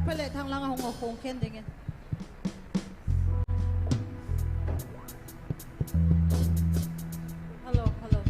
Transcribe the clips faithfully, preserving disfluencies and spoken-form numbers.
Pale thang lang a hung a khong khen dingin. Hello, hello.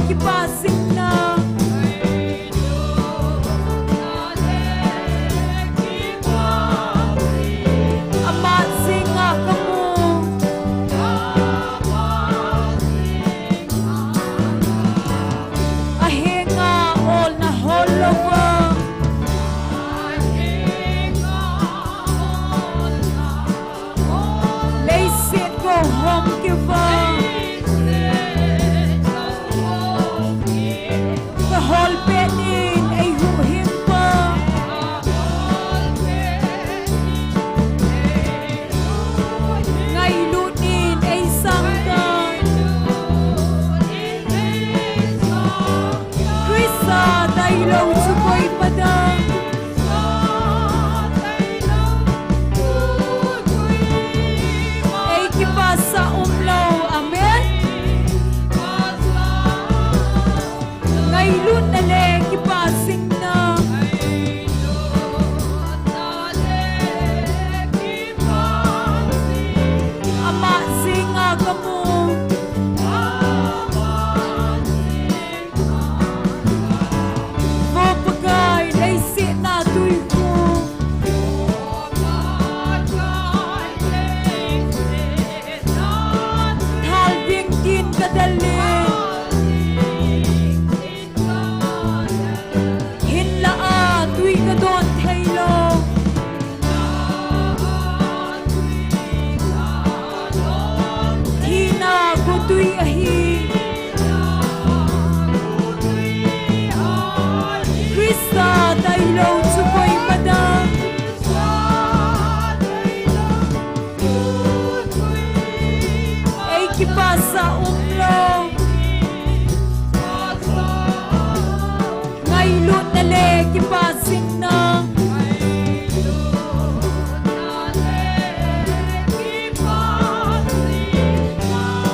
kipa jingna. Ama jinga kamu. Ahenga olna hol louva. Leiset go hom keuva. Kahol pet in eihuhhing pa. Ngailut in eisang tan. Christa tailou chu koi pa dang. Ei kipasah umlou, amen. Ngailutna le kipa jingna. Ama jinga kamu. Vo Pakai, leiset na tui khu. Thal ding tin kadel in. Hinla a tui kadon theilou. Thina khotui ahi. Christa tailou chu koi pa dang. Ei kipasah umlou. Ngailutna le kipa jingna.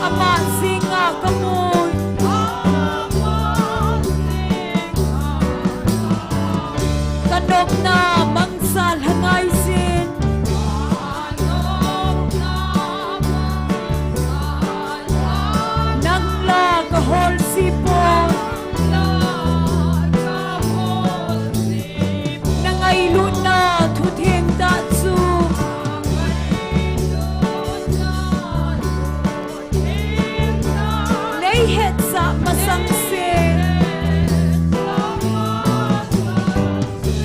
Ama jinga kamu. Kanopna mang Sa lhangai sin. Nang la kahol si pon. Na ngailutna thutheng tah chu. Nei hetsah masang se.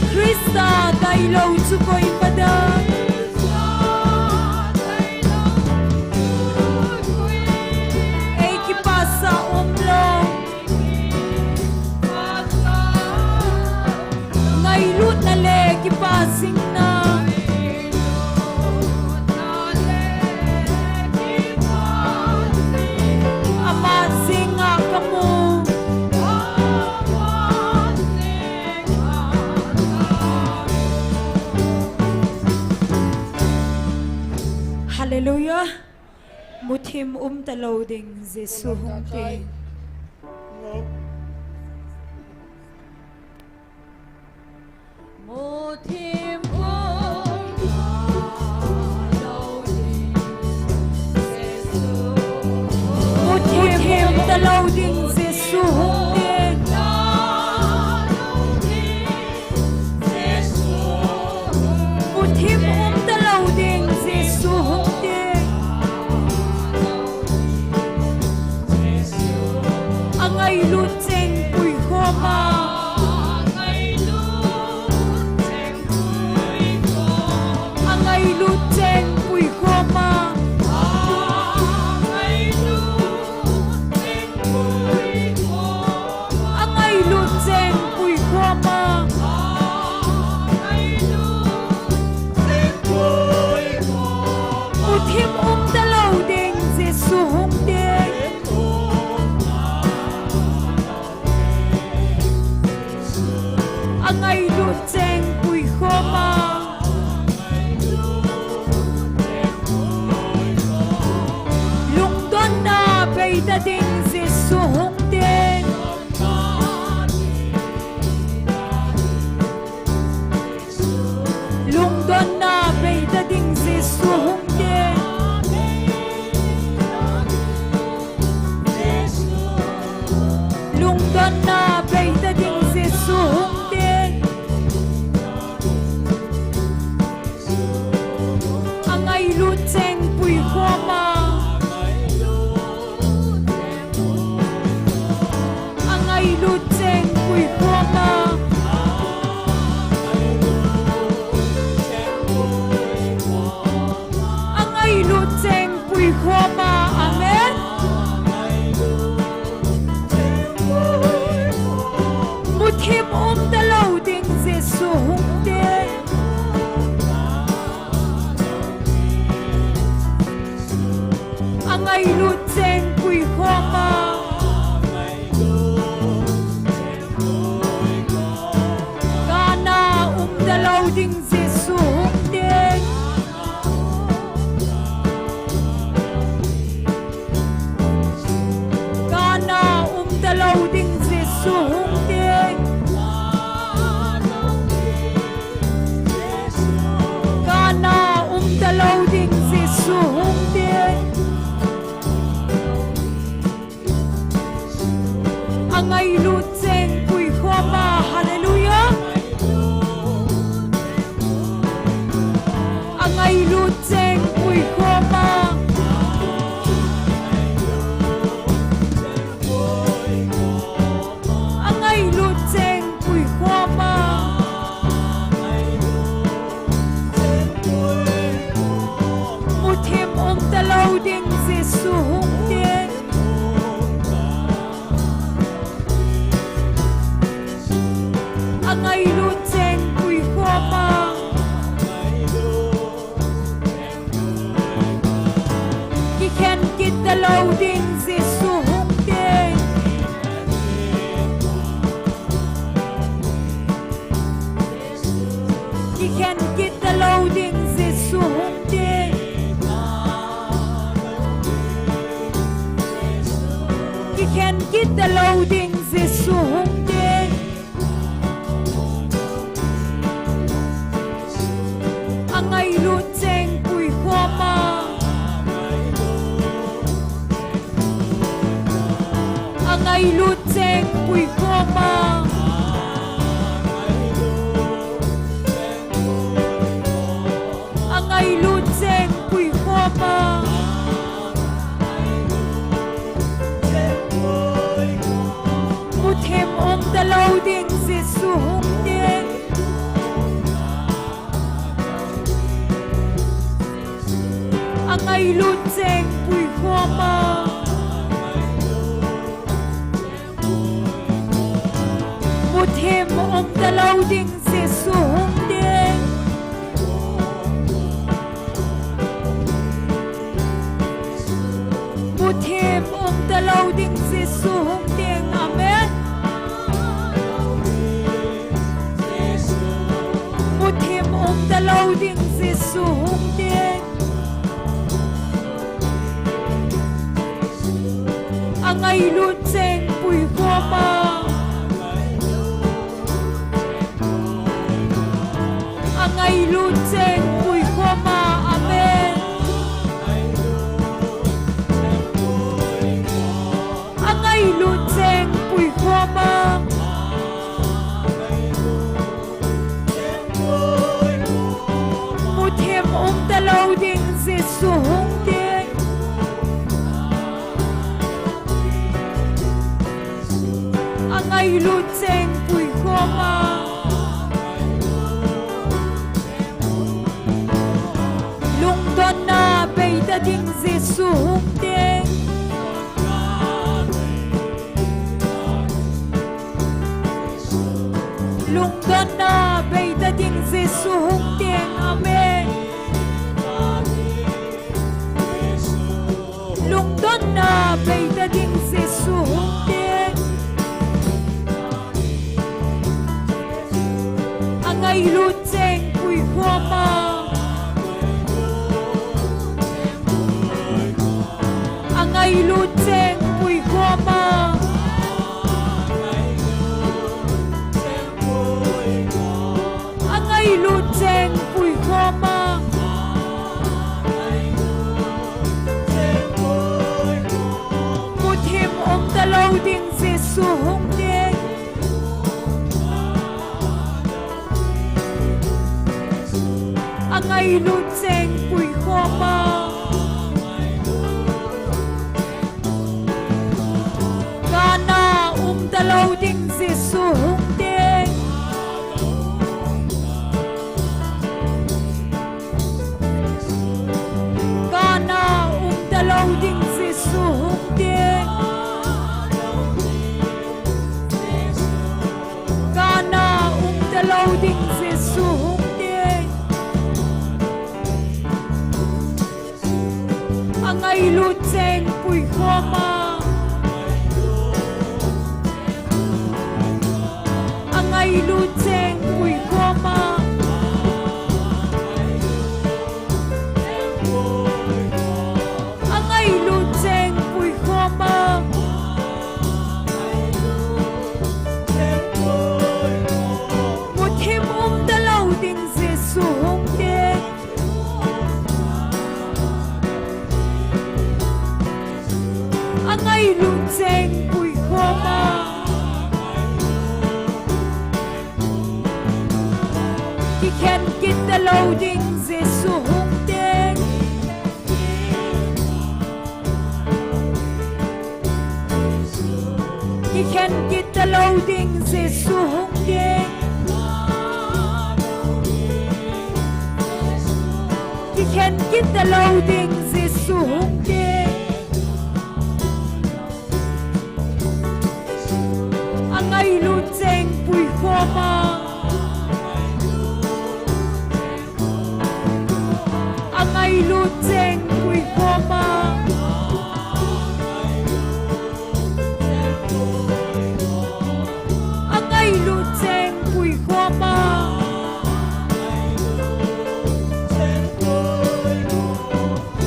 Christa tailou chu koi pa dang. Ei kipasah umlou. Ngailutna le kipa jingna. Ama jinga kamu. Hallelujah. Muthim umtalou ding Jesu hung teng. Muthim umtalou ding Jesu. Muthim umtalou ding Jesu hung teng. Muthim umtalou ding Jesu hung teng. Angailut cheng puikhom a. Angailut cheng puikhom a. Angailut cheng puikhom a. Muthim umtalou ding Jesu hung teng. Angailut cheng puikhom a. Lungdonna beita ding Jesu hung teng. Lungdonna beita ding Jesu hung teng. Anna beita ding Jesu hung teng. Angailut cheng puikhoma. Angailut cheng puikhoma. Angailut cheng puikhoma. Amen. Muthim umtalou ding Jesu hung teng. Angailut cheng puikhoma. Gana umtalou ding Jesu hung teng. Gana umtalou ding Jesu hung teng. Gana umtalou ding Jesu hung teng. Angailut cheng puikhoma. Hallelujah. Angailut cheng puikhoma. Angailut cheng puikhoma. Muthim umtalou ding Jesu hung teng. Angailut cheng puikhoma. Kikhen kit talou ding Jesu hung teng. Kikhen kit talou ding Jesu hung teng. Kikhen kit talou ding Jesu hung teng. Angailut cheng puikhoma. Angailut cheng puikhoma. Angailut cheng puikhoma. Muthim umtalou ding Jesu hung teng. Angailut cheng puikhoma. Muthim umtalou ding Jesu hung teng. Muthim umtalou ding Jesu hung teng. Amen. Muthim umtalou ding Jesu hung teng. Angailut cheng puikhoma. Angailut cheng puikhoma. Amen. Angailut cheng puikhoma. Muthim umtalou ding Jesu hung teng. Angailut cheng puikhoma. Lungdonna beita ding Jesu hung teng. Lungdonna beita ding Jesu hung teng. Amen. Lungdonna beita ding Jesu hung teng. Angailut cheng puikhoma. Angailut cheng puikhoma. Angailut cheng puikhoma. Muthim umtalou Angailut cheng puikhom a, gana umtalou ding Jesu hung teng. Gana umtalou ding Jesu hung teng. Gana umtalou ding Jesu hung teng. Angailut cheng puikhom a, angailut cheng puikhom a, angailut cheng puikhom a, muthim umtalou ding Jesu hung teng. Angailut cheng puikhom a, kikhen kittalou ding Jesu hung teng. Kikhen kittalou ding Jesu hung teng. Kikhen kittalou ding Jesu hung teng. Angailut cheng puikhom a, angailut cheng puikhom a, angailut cheng puikhom a,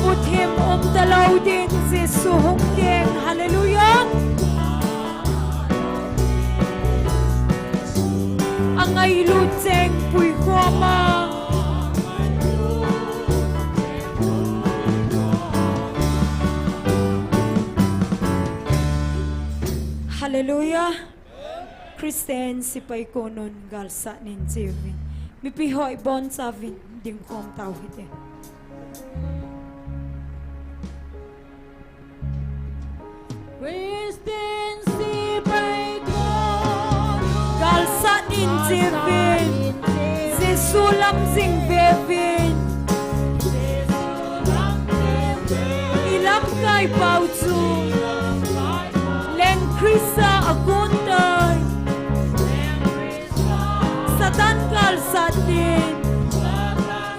muthim umtalou ding Jesu hung teng. Hallelujah. Angailut cheng puikhom a. Hallelujah. Christian sepai konun galsat nin cheuvin. Mipi ho ibonchauvin dingkhom tau hite. Christian sepai konun galsat nin cheuvin, Jesu lam jing veuvin. Ilamkai pau chu leng Christa a kon tai. Satan galsat din,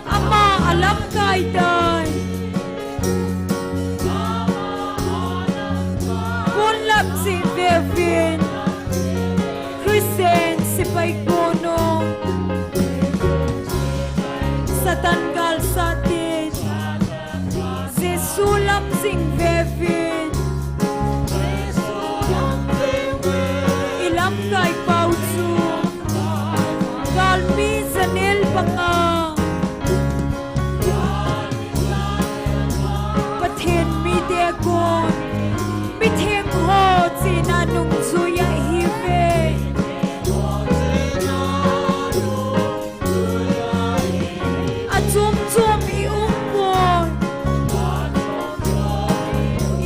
ama alamkai tai. Ponlap cheh veuvin, Christian sepai konun. Satan galsat din, Jesu lam jing veuvin. Ilamkai pau chu galmi janel banga Pathen mite kon mitheng ho chena nungjui ahiuve. Achom chom i um poi.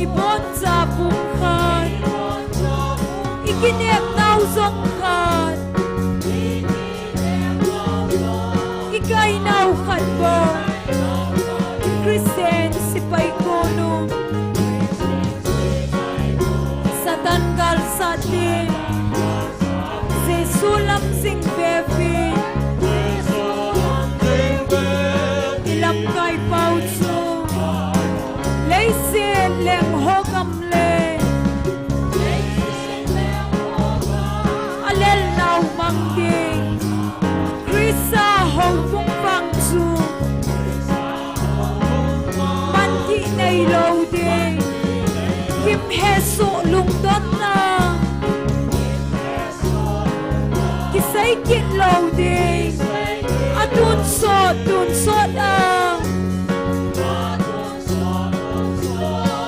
I boncha pum khat, i kinepnau jong khat, i kainau khat bou. Christian sepai konun. Satan galsat din, Jesu lam jing veuvin. Ilamkai pau chu leiset leng ho gam le alelnau mang ding. Christa houbung vang chu manthah neilou ding. Kimhesoh lungdonna kisei kit lou ding. Atonsot tonsot a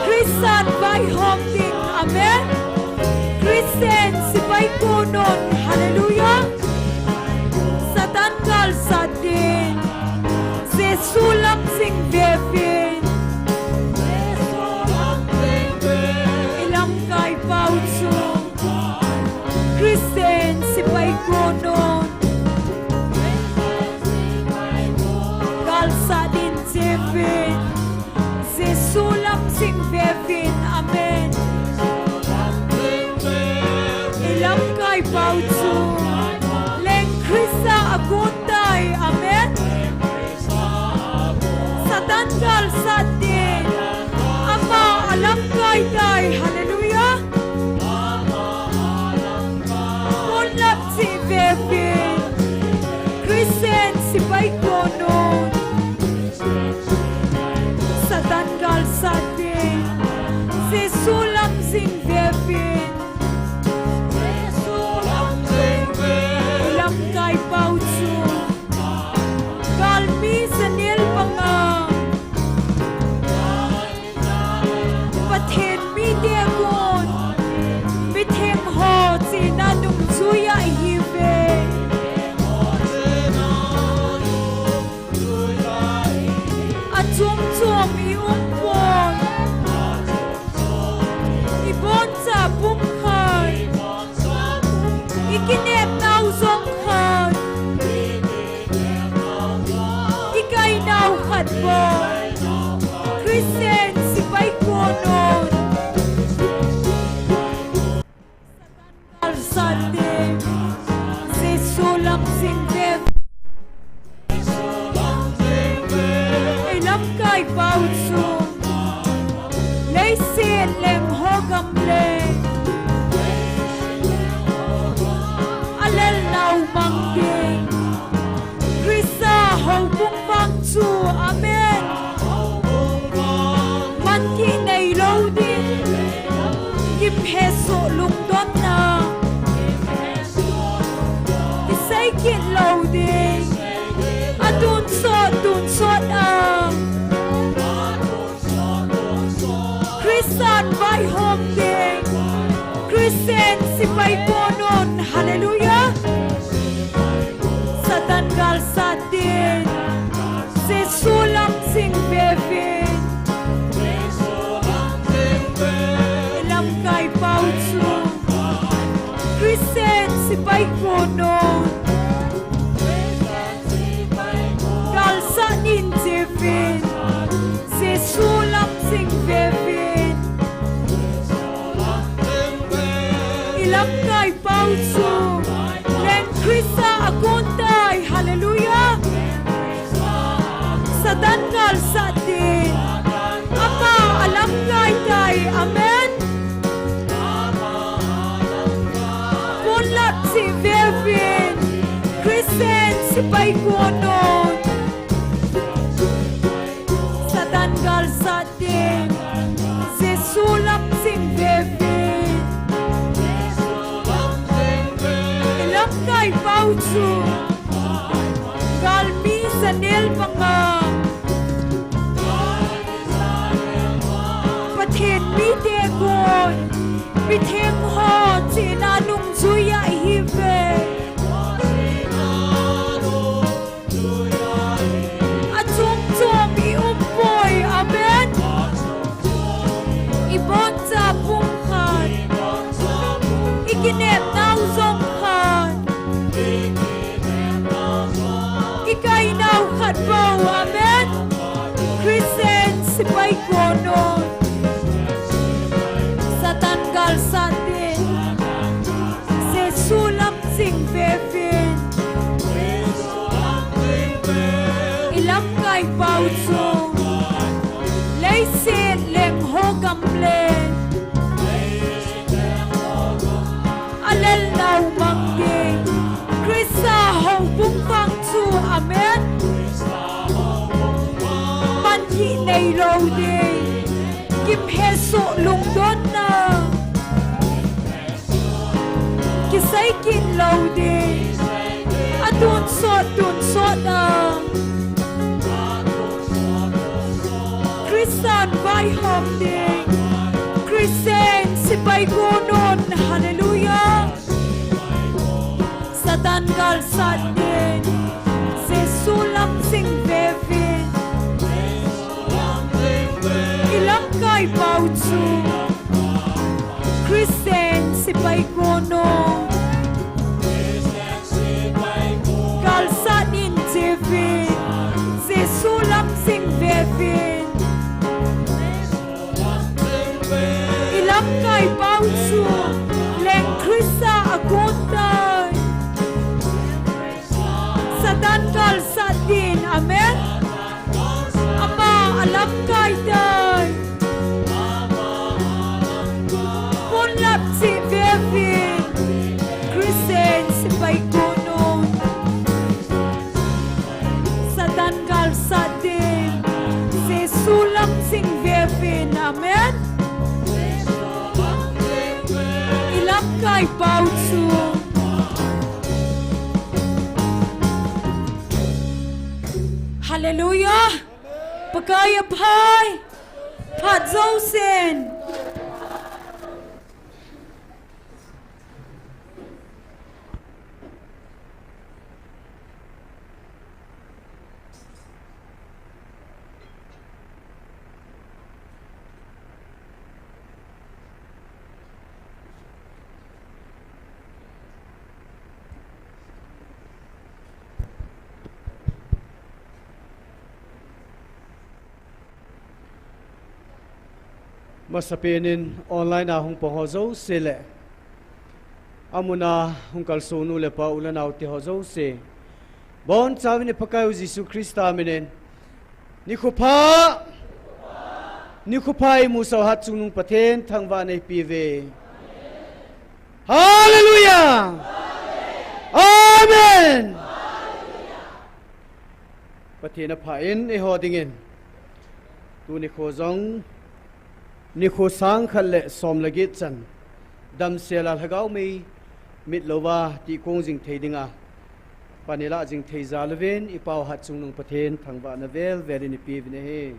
Christan vaihom ding. Amen. Christian sepai konun. Hallelujah. Satan galsat din, Jesu Jesu lam jing vevin. Ilamkai pau chu Christian sipai konon galsat in jevin. Jesu lam jing vevin. Amen. Ilamkai pau chu leng Christa agon tai. Amen. Satan galsat ding ama alamkai tai. Hallelujah. Ponlap jing vevin. Christian sipai konon Satan galsat ding. Jesu lam jing vevin. Ilamkai pau chu galmi janel panga Pathen mite kon mitheng ho chena dungjui a ihiuve. Achom chom i um poi. I boncha pumkhat, i kinepnau jong khat, i kainau khat bou. Christian sipai konon galsat ding. Jesu lam jing vevin. Ilamkai pau chu leiset leng ho gam le alelnau mang ding. Christa houbung vang chu. Amen. Manthih neilou ding. Kimhesoh lungdonna kisei kit lou ding. Atunsot tunsot a Christan vaihom ding. Christian sipai konon. Hallelujah. Satan galsat ding. Jesu lam jing vevin. Ilamkai pau chu Christian sipai konon galsat in jevin. Jesu lam jing vevin. Ilamkai pau chu leng Christa agon tai. Hallelujah. Satan galsat ding ama alamkai tai. Amen. Ponlap jing vevin. Christian sipai konon Satan galsat ding. Jesu lam jing vevin. Ilamkai pau chu galmi janel banga Pathen mite kon mitheng ho chena dungjui a ihiuve. Achom chom i um poi. Amen. I boncha pumkhat, i kinepnau jong khat, i kainau khat bou. Amen. Christian sipai konon Satan galsat ding. Jesu lam jing vevin. Ilamkai pau chu leiset leng ho gam le alelnau mang ding. Christa houbung vang chu. Amen. Manthih neilou ding. Kimhesoh lungdonna kisei kit lou ding. Atunsot tunsot a Christan vaihom ding. Christian sipai konon. Hallelujah. Satan galsat ding. Jesu lam jing vevin. Hallelujah. Pakai aphai. Phat jousen. Masapen in online a hung pang ho jouse le, amun a hung kalsong nu le pa, u le nao te ho jouse, bonchauvin i Pakaiyu Jesu Christa minin, nikho pha, nikho pha imusah u Hatchungnung Pathen thangvahna ipe uve. Hallelujah! Amen! Pathen aphan eiho dingin tuni nikho jong nikho sang khat le som le get chan damsel a lhagao mei mit louva tihkong jing thei dinga pan ilah jing thei jal uvin i Pau Hatchungnung Pathen thangvahna vel vel in ipe uvin ahi.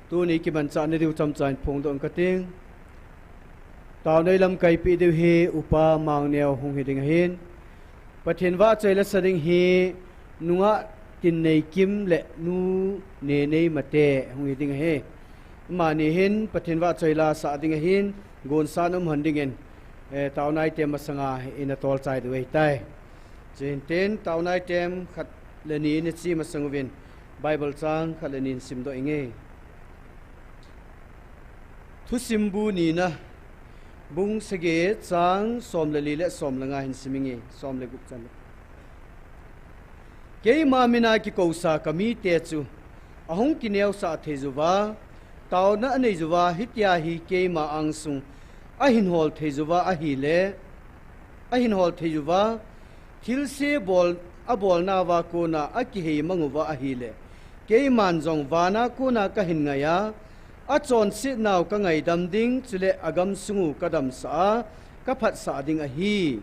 Tuni kimanchah na diu chomcha in phongdoh ing kating. Taona i lamkaipi diu hi Upa Mangneo hung hi ding ahin, Pathen vahchoi la sa ding hi Nungah Tinneikim le Nu Nenei Mate hung hi ding ahi. Amani hin Pathen vahchoi la sa ding ahin, gonsan um hon dingin, eh, taona item masanga ina tolchai diu ahitai. Chuin tin taona item khat le ni ina chi masang uvin Bible chang khat le ni in simdoh inge. Thusimbu nina, bung sagi chang som le li le som le nga hin sim inge, som le gup chan le. Keima mina kikousa kamite chu ahung kineosah thei uva, taona anei uva, hitia hi keima angsung ahin hol thei uva ahile, ahin hol thei uva, thilse bol, abolnauva kona akihei mang uva ahile, keiman jong vana kona kahin ngai a, achonsetnau kangaidam ding, chule agamsung u kadamsah a, kaphatsah ding ahi.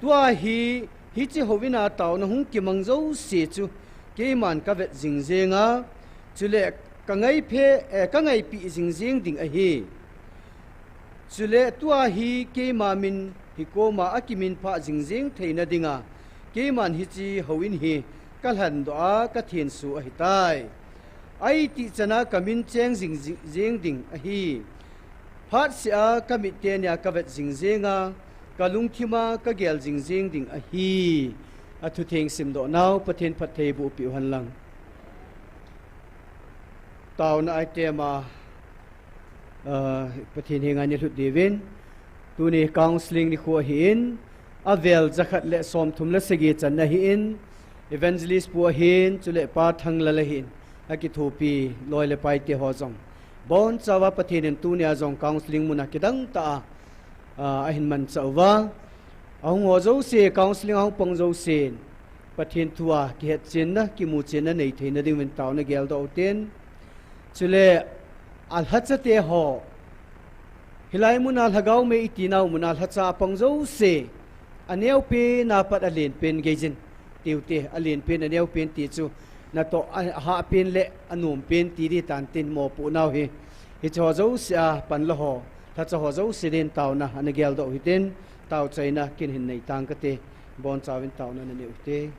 Tua hi, hiche houin a taona hung kimang jouse chu keiman kavet jing jeng a, chule kangaiphe, eh, kangaipeh jing jeng ding ahi. Chule tua hi keima min hi koma akiminphah jing jeng theina dinga, keiman hiche houin hi kalhandoh a kathenso ahitai. Aitih chana kamin cheng jing, jing jeng ding ahi. Phatseh a kamit tenia kavet jing jeng a, kalungthim a kagel jing jeng ding ahi. Athutheng simdoh nau Pathen phattheiboh peh u hen lang. Taona item a, ah, Pathen henga ina lhut diuvin, tuni counseling nikho ahin, avel jakhat le somthum le sagi channa ahin, evangelist pu ahin, chule Pa Thanglal ahin, akithopi loi le paite ho jong, bonchauva Pathen in tunia jong counseling muna kidang tah a, ah, ahin manchah uva, ahung ho jouse, counseling ahung pang jousen Pathen thua kihetchenna, kimuchenna nei theina dinguvin taona geldoh uten. Chule alhachate ho, hilai muna lhagao mei itinau muna lhacha apang jouse, aneopen apat alenpen geijin tiute, alenpen aneopen ti chu natoh a, ahahpen le anompen ti ding tantin mopohnau hi. Hiche ho jouse a panla ho, lhacha ho jouse din taona ana geldoh u hitin, taochaina kin hin nei tang kate, bonchauvin taona nanei ute.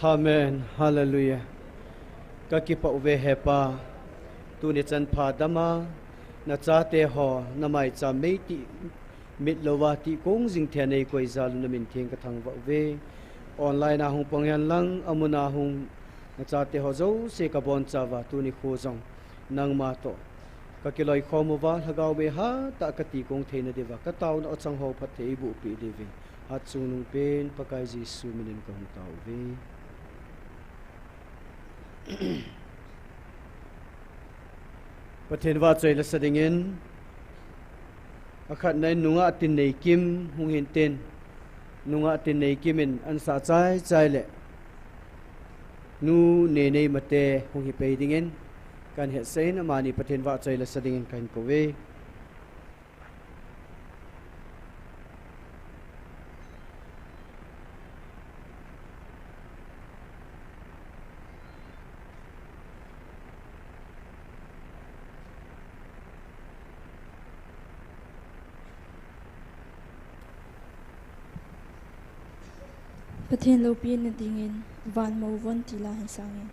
Amen. Hallelujah. Ka kipah uve he Pa. Tuni chan pha dama, na chate ho, na maicham mei ti mit lova ti kong jing thei nei koi jal u na min theng ka thangvah uve. Online a hung pang hen lang, amun a hung na chate ho jouse ka bonchauva, tuni khu jong nangma toh ka kiloikhom uva, Lhagao be hatah ka ti kong theina diuva, ka tauna o chang ho phatthei boh peh diuvin, hat chungnung pen Pakai Jesu minin ka hung tao uve. Pathen vahchoi lasa dingin, akhatna in nungah Tinneikim hung hin tin, nungah Tinneikim in ansah chaichai le Nu Nenei Mate hung hi pei dingin, kan hetsah in amani Pathen vahchoi lasa dingin kahin kouve. Pathen loupina dingin van mo von tila hin sangin.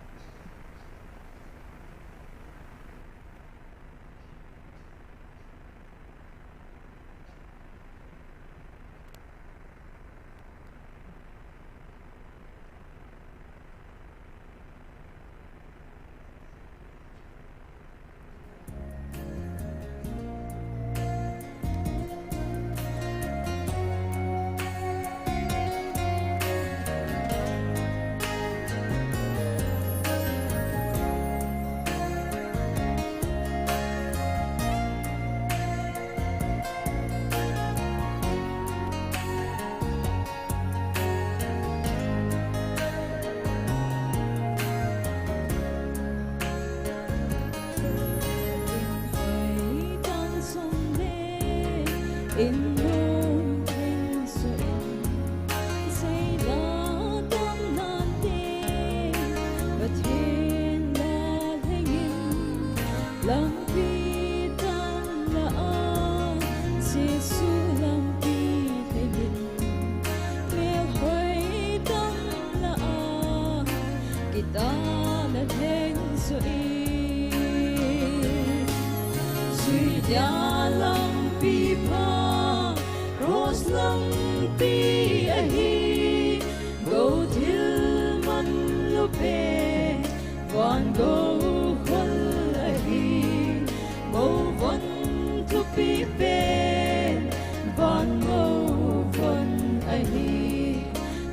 Kitana theng so in, suidia lampi pha, cross lampi ahi, go thil man lupe, van go khol ahi, mo van thupi pen, van mo van ahi.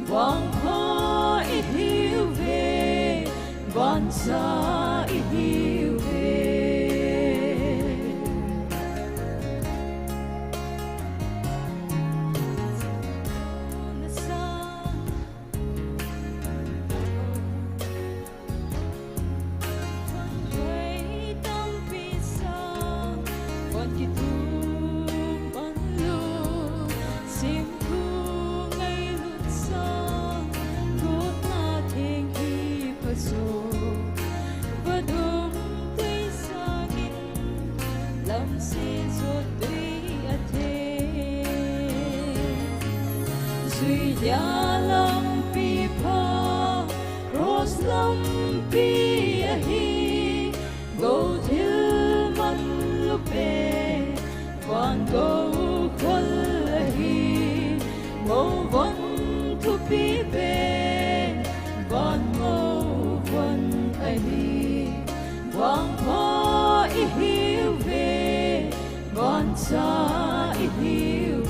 Vangpha ihiuve, vansa ihiuve. Suidia lampi pha, cross lampi ahi, go thil man lupe, van go khol ahi, mo van thupi pen, van mo van ahi, vangpha ihiuve, vansa ihiuve.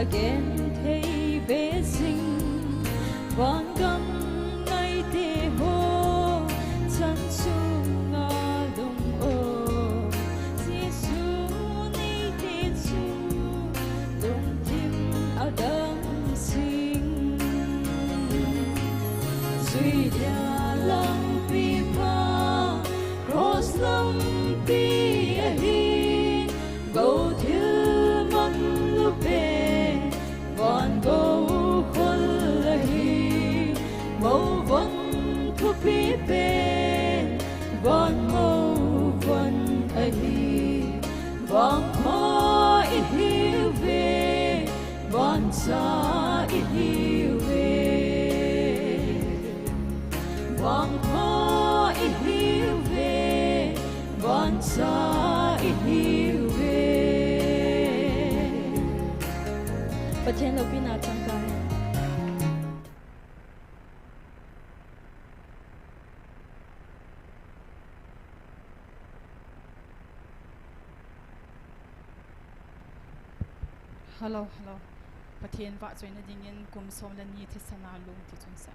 Agenthei be sing, Vangam ngaite ho, chan chunga lung o, Jesu neite chu, lungthim adang sing. Juidia lampi pha, cross lampi ahi, gou thil man lupe, van gou khol ahi, mou van thupi pen, van mou van ahi, vangpha ihiuve, vancha ihiuve. Vangpha ihiuve, vancha ihiuve. Pathen loupina changkang. Hello, hello. Pathen vahchoina dingin kum som le ni thisan a lung ti chun sa.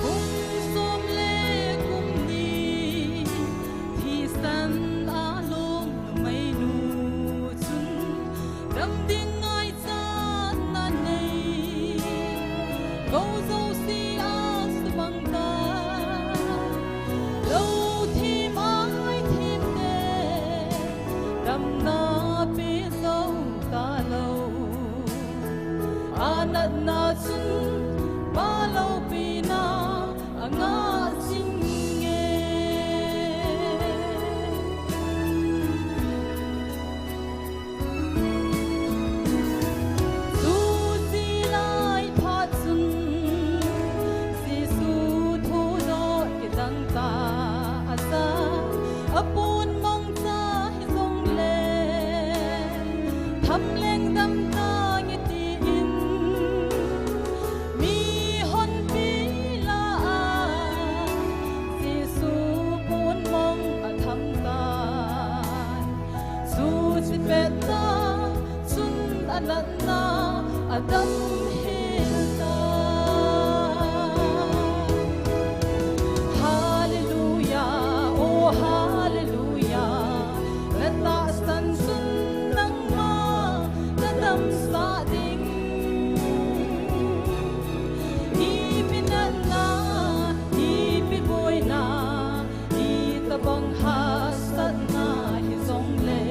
Kum som le kum ni thisan a lung numei nu chun dam ding ngaichat na nei. Gou jouse a sumang ta, lou thim ai thim te, damna pe jou ta lou. A natna chun, Pa loupina a ngah jing e. Chuche lai phat chun, Jesu thudoh kidang tah a ja, a pon mong cha hi jong le, tham leng dam tange tin, mi honpi lah a, Jesu pon mong a tham tan. Chuche pet tah chun a natna a dam hel tan. Hallelujah, oh hallelujah. Na tahsan chun nangma na damsah ding. Ipi natna, ipi boina, itobang hahsatna hi jong le,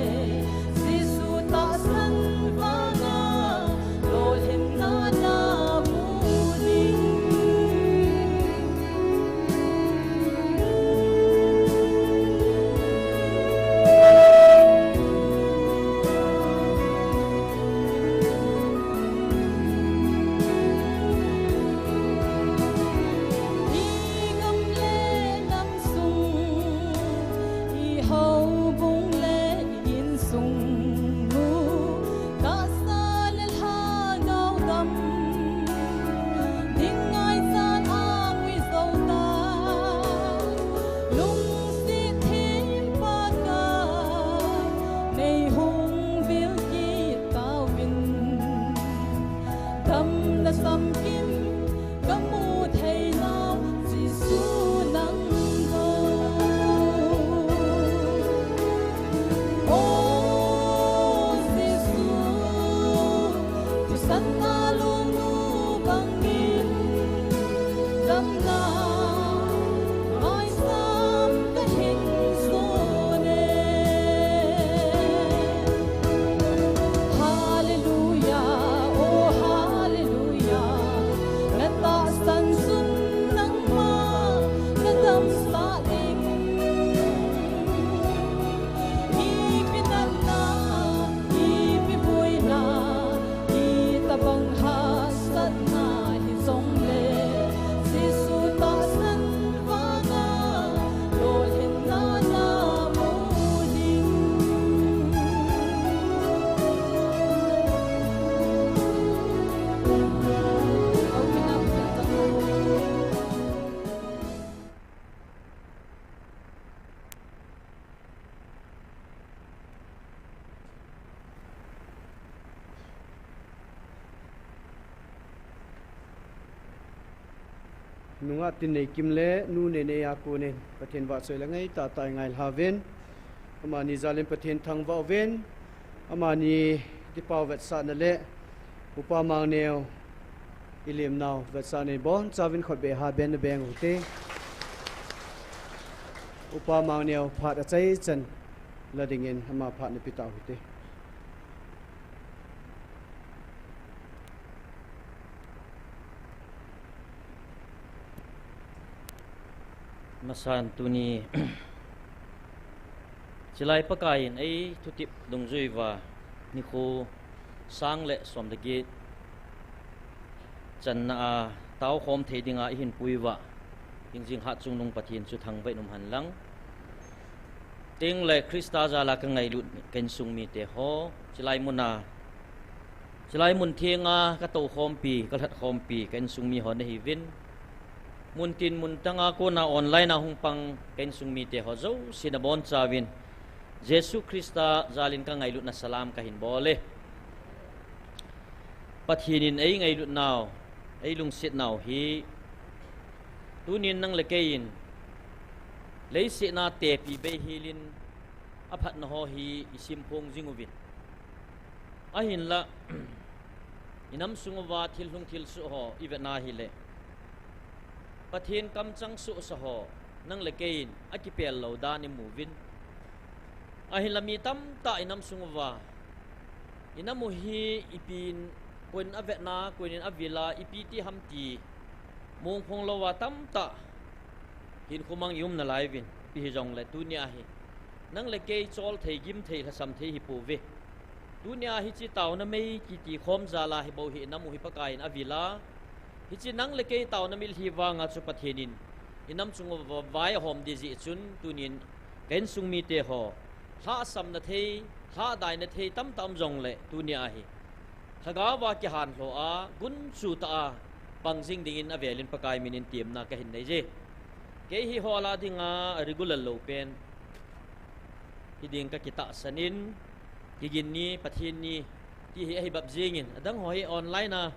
Jesu tahsan vanga lolhinna na mu ding. I gam le nam sung, i houbung le i insung u, tahsa le lhagao gam, ding ngaichat a ngui jou ta, lungset thim Pakai, nei hung vil kit tauvin. Damna samkim ka mu thei nau Jesu nang bou. O Jesu, thisan a lung nu bangin damna ngaisam ka hin son e. Hallelujah, oh hallelujah. Nungah Tinneikim le Nu Neineiya konin Pathen vahchoi le ngaitah tah i ngailha uvin, amani jalin Pathen thangvah uvin, amani kipah vetsahna le Upa Mangneo i lemnau vetsahna in bonchauvin khutbeh ha ben na beng uhite. Upa Mangneo phat achaichan la dingin ama phat na pe tau hite. Masan tuni chilai Pakaiyin ei thutep dungjui uva nikho sang le som le get channa a taokhom thei dinga i hin pui uva, hingjing Hatchungnung Pathen chu thangvah in umhen lang. Tin le Christa jala ka ngailut ka insung mite ho, chilai muna, chilai mun thenga ka toukhompi, ka lhatkhompi ka insung mi ho nahiuvin, muntin muntanga kona online a hung pang ka insung mite ho jouse nabonchauvin Jesu Christa jalin ka ngailutna salam ka hin bol e. Pathen in ei ngailutnau, ei lungsetnau hi tunin nang le keiyin leiset a tepi beihel in aphatna ho hi i simphong jing uvin, ahinla i namsung uva thil lhung thil soh ho i vetna hile Pathen kamchang sohsa ho nang le keiyin akipel lou dan i mu uvin, ahinla mi tamtah i namsung uva i nam u hi ipin, koiyin avetna, koiyin avila, ipi ti ham ti mongphong louva tamtah hinkho mang i um nalai uvin, ipi hijongle tunia hi nang le kei chol thei, gim thei, lhasam thei hi pouve. Tunia hiche taona mei kiti khom jala hi bou hi i nam u hi Pakaiyin avila, hiche nang le kei taona mitlhi vanga chu Pathen in i namsung uva vai ahom ding jeh chun tunin ka insung mite ho lhahsamna thei, lhahdaina thei tamtah um jongle tunia hi lhagao va kihanlhou a gunchu tah a pang jing dingin avelin Pakai minin temna ka hin nei je. Kei hi hola dinga regular lou pen hiding ka kitahsan in, kigin ni, Pathen ni ti hi ahi bep jengin, adang ho hi online a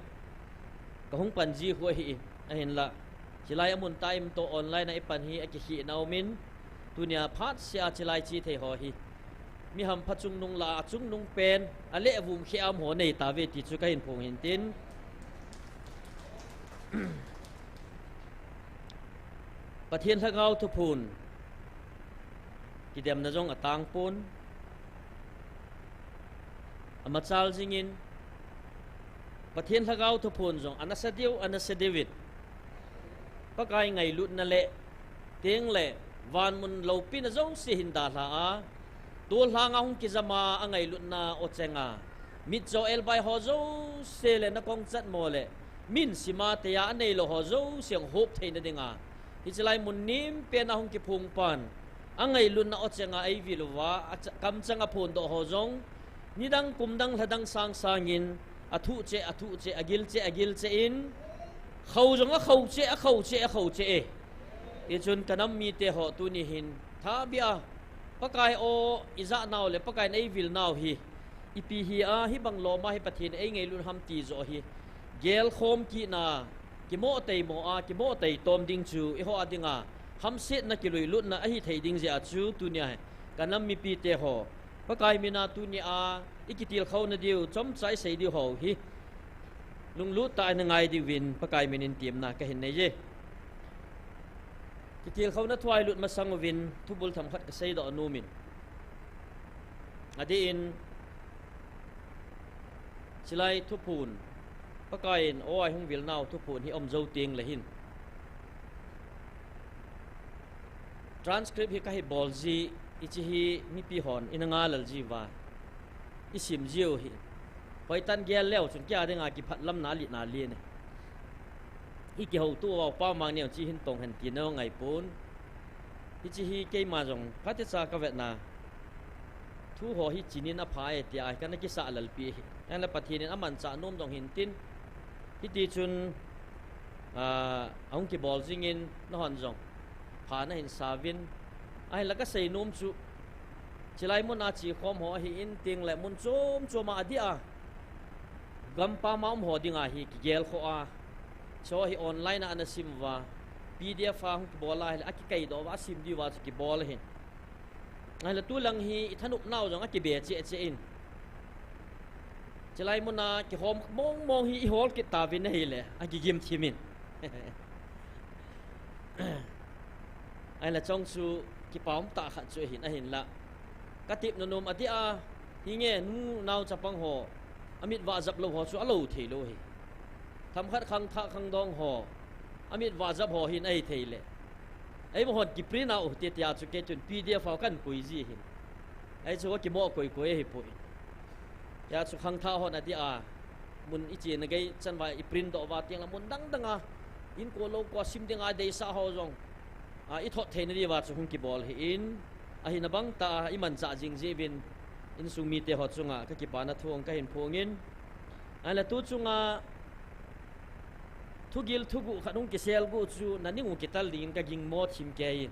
ka hung pan ji khu ahi in, ahinla chilai amun tah a um toh online a i pan hi akikhehna umin, tunia phatseh a chilai che thei ho hi mi hampha chungnung lah a chungnung pen, aleh avum kheh a um ho nei tauve ti chu ka hin phong hin tin, Pathen Lhagao Thuphon kidemna jong atang pon, amachal jingin, Pathen Lhagao Thuphon jong anasa diu, anasa diuvin, Pakai ngailutna le, tin le, vanmun loupina jouse hin dalha a, tolhang a hung kijam a, angailutna ocheng a, mitcho elbai ho jouse le nakong chatmo le, min sima teiya aneilou ho jouse hung hop theina dinga, hiche lai mun nem pen a hung kiphong pan, angailutna ocheng a eivil uva, acha-, kamchang aphondoh ho jong, nidang, kumdang, lhadang sangsangin, athuh cheh, athuh cheh, agil cheh, agil cheh in, khou jong akhou cheh, akhou cheh, akhou cheh e. Hichun ka nam mite ho tuni hin, thabeh a, Pakai o, ijahnau le Pakaiyin eivilnau hi ipi hi a, hibang lom a hi Pathen eingailut ham ti joh hi gelkhom kitna, kimoh teimo a, kimoh teitom ding chu eiho a dinga hamsetna, kiluilutna ahithei ding jeh a chu tunia hi ka nam mipite ho, Pakai mina tunia ikitilkhouna diu, chomcha isei diu ho hi lunglut tah a ina ngai diuvin Pakai minin temna ka hin nei e. Kitilkhouna thu a ilut masang uvin thubul themkhat ka seidoh nomin, adeh in, chilai thuphon, Pakaiyin o a eihung vilnau thuphon hi aum jou tengle hin, transcript hi kahin bol ji, hiche hi mipi hon ina ngalal jiuva isim jiu hi, hoitah in gel leu chun kei a dinga kiphatlamna alen alen e. Ikihoutoh uva Upa Mangneo che hin tong hen tina ngaipon. Hiche hi keima jong phatecha kavetna, thu ho hi chinin apha e tia kana kisah lalpeh ahi. Ahinla Pathen in amanchah nom jong hintin, hitichun, ah, ahung kibol jingin nahon jong pha nahin sauvin, ahinla kasei nom chu, chilai muna chekhom ho ahin tin le mun chom chom a adeh a, gampam a um ho dinga hi kigelkhoh a, hiche hi online a ana sim uva, PDF a hung kibol a ahile, akikaidoh uva, asim diuva chu kibol ahin. Ahile tulang hi ithanop nau jong akibe cheh cheh in. Chulai muna kihom mong mong hi ihol kit tauvin ahile, akigim thim in. Ahile chong chu kipa um tah khat chu ahin, ahinla. Katep nom nom adeh a, hinge nunao chapang ho, amit vah jap lou ho chu alou thei lou hi. Themkhat khangthah khangdong ho, amit vah jap ho hin ahi thei le. Eima hon kiprint a u te tia chu kei chun PDF a kan koi ji hin. Ahi chu kimoh koi koi ahipoi. Tia chu khangthah hon adeh a, mun ichena gei chan uva iprint doh uva teng le mun dang dang a, inko lou ko sim ding a deisah ho jong, a, ithot theina diuva chu hung kibol ahin, ahina bang tah a imanchah jing jeh uvin, insung mite ho chunga kakipana thu kahin phong in. Ahile tu chunga thugil thuguh khat hung kisel guh chu naning u kital dingin kaging mo thim kei in.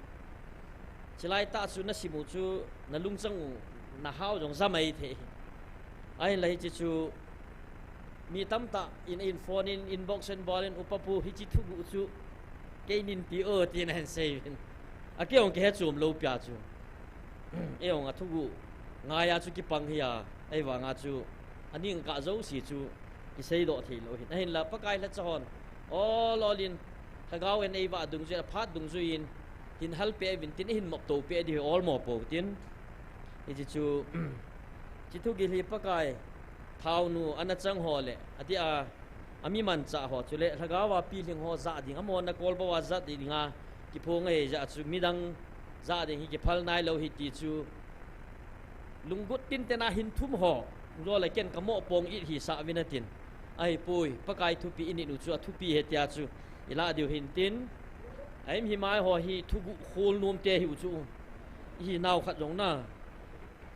Chulai tah chu nasim u chu nalungchang u nahao jong ja mai thei. Ahinla hiche chu mi tamtah in, in phone in, inbox in bol in, Upa pu, hiche thuguh chu kei nin ti o, tin ahin sei uvin. A kei jong kihe chom lou pia chu. Ei jong athuguh ngai a chu kipang hi a, ahivanga chu aning kah jouse chu kiseidoh thei lou hin. Ahinla Pakai lhacha hon ol ol in, lhagao in eivah dungjui, aphat dungjui in, hin halpeh uvin tin, ihin mopto peh diu hi olmo pou tin. Hiche chu, hiche thugil hi Pakai, thaonu ana chang ho le, adeh a, ami manchah ho chule, lhagao a pilhing ho jah ding, amona kolbou a jah dinga kiphong ahi jeh a chu, midang jah ding hi kiphal nailou hi ti chu, lunggel tinten a hin thum ho, jole ken kamoh pong it hisah uvin atin. Ahipoi, Pakai thupi init u chu athupi ahi tia chu ilah diu hin tin. Ahim himai ho hi thuguh khol nomte ahiu chu, ihinau khat jong na.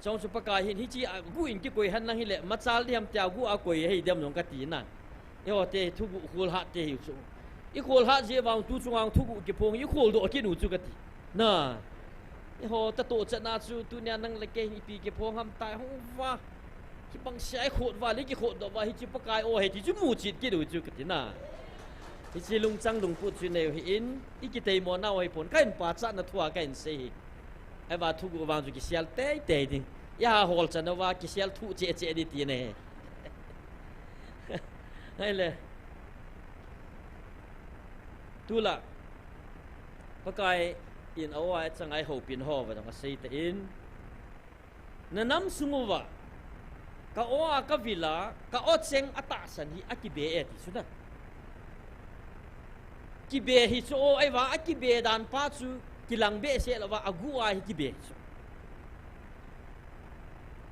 Chong chu Pakai hin hiche a guh in kikoi henlang hile, machal diham tia guh a koi ahi dem jong kati na. Eiho te thuguh kholhat te ahiu chu. Ikholhat jeh vang tu chunga thuguh kiphong, ikholdoh kit u chu kati. Na. Eiho tatoh chatna chu tunia nang le kei hin ipi kiphong ham tai hung uva. Kibang sia ikhot uva le kikhotdoh uva hiche Pakai o ahi ti chu muchet kit u chu kati na. Hiche lungchang lungput chu inei u hin, ikiteimo nau ahipon, kahin pachatna thua kahin sei hi. Ahivang thuguh vang chu kisel teitei ding. Iha hol chan uva kisel thuh cheh cheh ding ti ahi. Ahile. Tulai. Pakai in a-o a achanga eihoupina ho uva jong asei tan. Nanam sung uva, ka-o a kavil a, ka-o cheng atahsan hi akibe e ti chu na. Kibe hi chu o, ahivang akibe dan pa chu kilang behseh louva, aguh a hi kibe chu.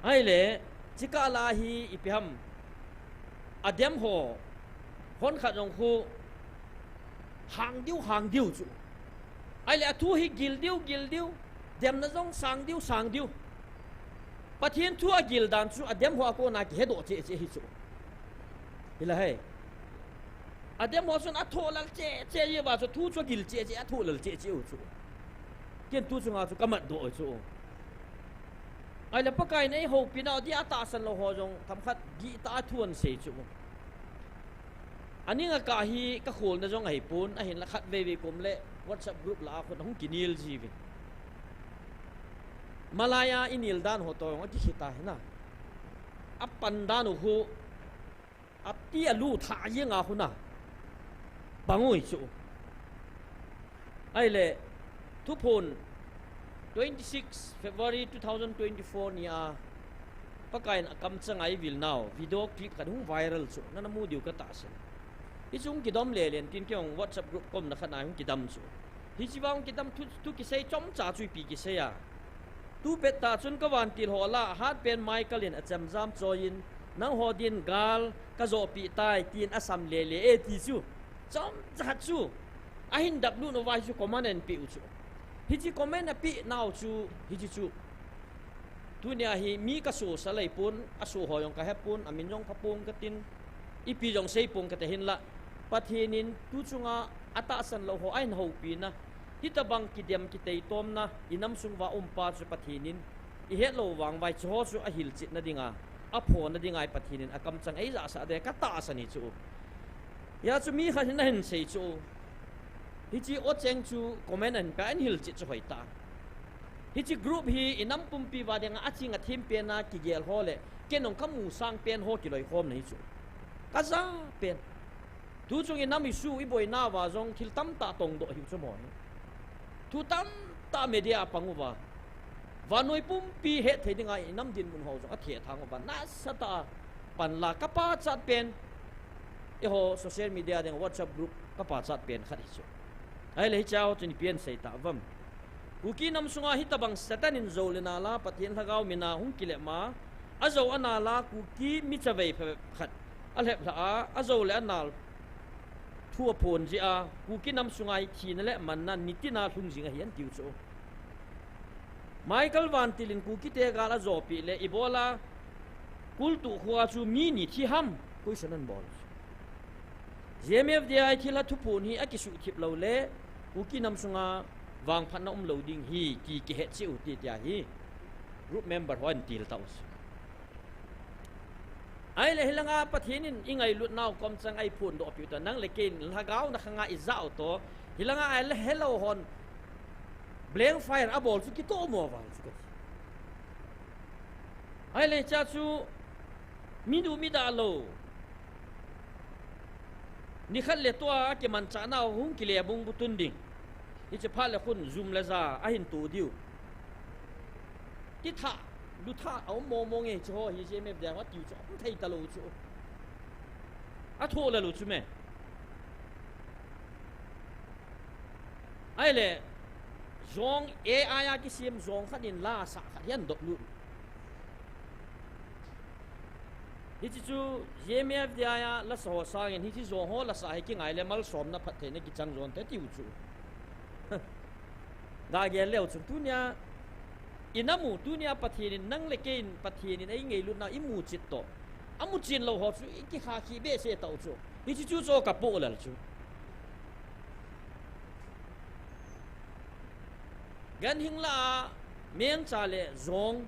Ahile, chukah la hi ipi ham, adem ho, hon khat jong khu, hang diu, hang diu chu. Ahile athu hi gil diu, gil diu, demna jong sang diu, sang diu. Pathen thu agil dan chu adem ho a kona kihedoh cheh cheh hi chu. Hilai. Adem ho chun athoh lal cheh cheh jeh uva chu thu chu agil cheh cheh, athoh lal cheh cheh u chu. Ken tu chunga chu kamatdoh u chu. Ahile Pakai in eihoupina u dia atahsan lou ho jong themkhat gihtah a thu ahin sei chu. Aning akah hi kakholna jong ahipon, ahinla khatvei vei kom le WhatsApp group lah a khun ahung kinel jiuvin. Malai a inel dan ho toh jong akikhel ta hi na. Apan dan u khu, ati alu thah jeng a khu na. Bang u hi chu. Ahile, Thuphon, twenty six February two thousand twenty-four ni a, Pakai in akamchang a eivil nau video clip khat hung viral chu, nana mu diu katahsan. Hichu hung kidom lelen tin kei jong WhatsApp group komna khat na hung kidam chu. Hiche vang kidam thu, thu kisei chomcha chu ipi kisei a. Tu pettah chun kavantil ho lah a hatpen Michael in achemjam choiyin, nangho din gal kajohpeh tai, tin asam lele e ti chu. Chomcha chu. Ahin daplut uva hichu comment ahin peh u chu. Hiche comment apeh nau chu, hiche chu. Tunia hi mi kasosah ahipon, aso ho jong kahepon, amin jong phapong katin. Ipi jong seipong kate hinlah. Pathen in tu chunga atahsan lou ho ahin houpina. Hitobang kidem kiteitomna, inam sung uva um pa chu Pathen in ihet lou vang uva hiche ho chu ahilchetna dinga, aphona dinga hi Pathen in akamchang eijahsah ding katahsan hi chu. Hia chu mi khat hin ahin sei chu. Hiche ocheng chu comment ahin pe a, ahin hilchet chu hoitah. Hiche group hi inam pumpi uva dinga aching athem pen a kigel ho le, kei jong kamu sang pen ho kiloikhomna hi chu. Kaja pen. Tuchung inam issue iboinauva jong thil tamtah tongdoh hiu chu mo hi. Thu tamtah media a pang uva, vannoi pumpi hetthei dinga inam dinmun ho jong athethang uva, nasatah a panla kapachat pen, eiho social media ding WhatsApp group kapachat pen khat hi chu. Ahile hichea ho chun ipi asei tauvam? Kuki nam sunga hitobang Satan in jou le nal a Pathen lhagao mina hung kilep ma, ajou anal a Kuki mi chavei phabep khat alhep lhah a, ajou le anal thu aphon jeh a, Kuki nam sunga hi thina le manna nitina lhung jing ahi atiu chu. Michael Vantil in Kukite gal ajopeh le ibola kultuh khoa chu mi ni thi ham, question anabol chu. GMFDI thilha thuphon hi akisuhthip lou le, Kuki nam sunga vangphatna umlou ding hi, ti kihetcheh u hite tia hi group member hon ahin til tau chu. Ahile hilanga Pathen in ingailutnau komchang a iphondohpeh u toh, nang le kei in lhagaona khanga ijah u toh, hilanga ahile helou hon blank fire abol chu kitohmo val chu kati. Ahile hichea chu mi duh mi dah lou, nikhat le tua akimanchahnau hung kile bung bu tun ding. Hiche phat le khun jum le ja ahin to diu. Tithah, luthah aum mong mong e, hiche ho hi GMFDI ho atiu chu, aum thei talou chu. Athoh lel u chu me. Ahile, jong AI a kisem jong khat in la asah khat hi ahin doplut. Hiche chu GMFDI a lasa ho sangin hiche jong ho lasa hi kingai le malsomna phattheina kichang jonte tiu chu. Gagel leu chun tunia inam u, tunia Pathen in, nang le kei in Pathen in eingailutna imu chet toh, amu chen lou ho chu ikikha khi behseh tau chu. Hiche chu chu kapoh lel chu. Ganhing lah a mengcha le jong,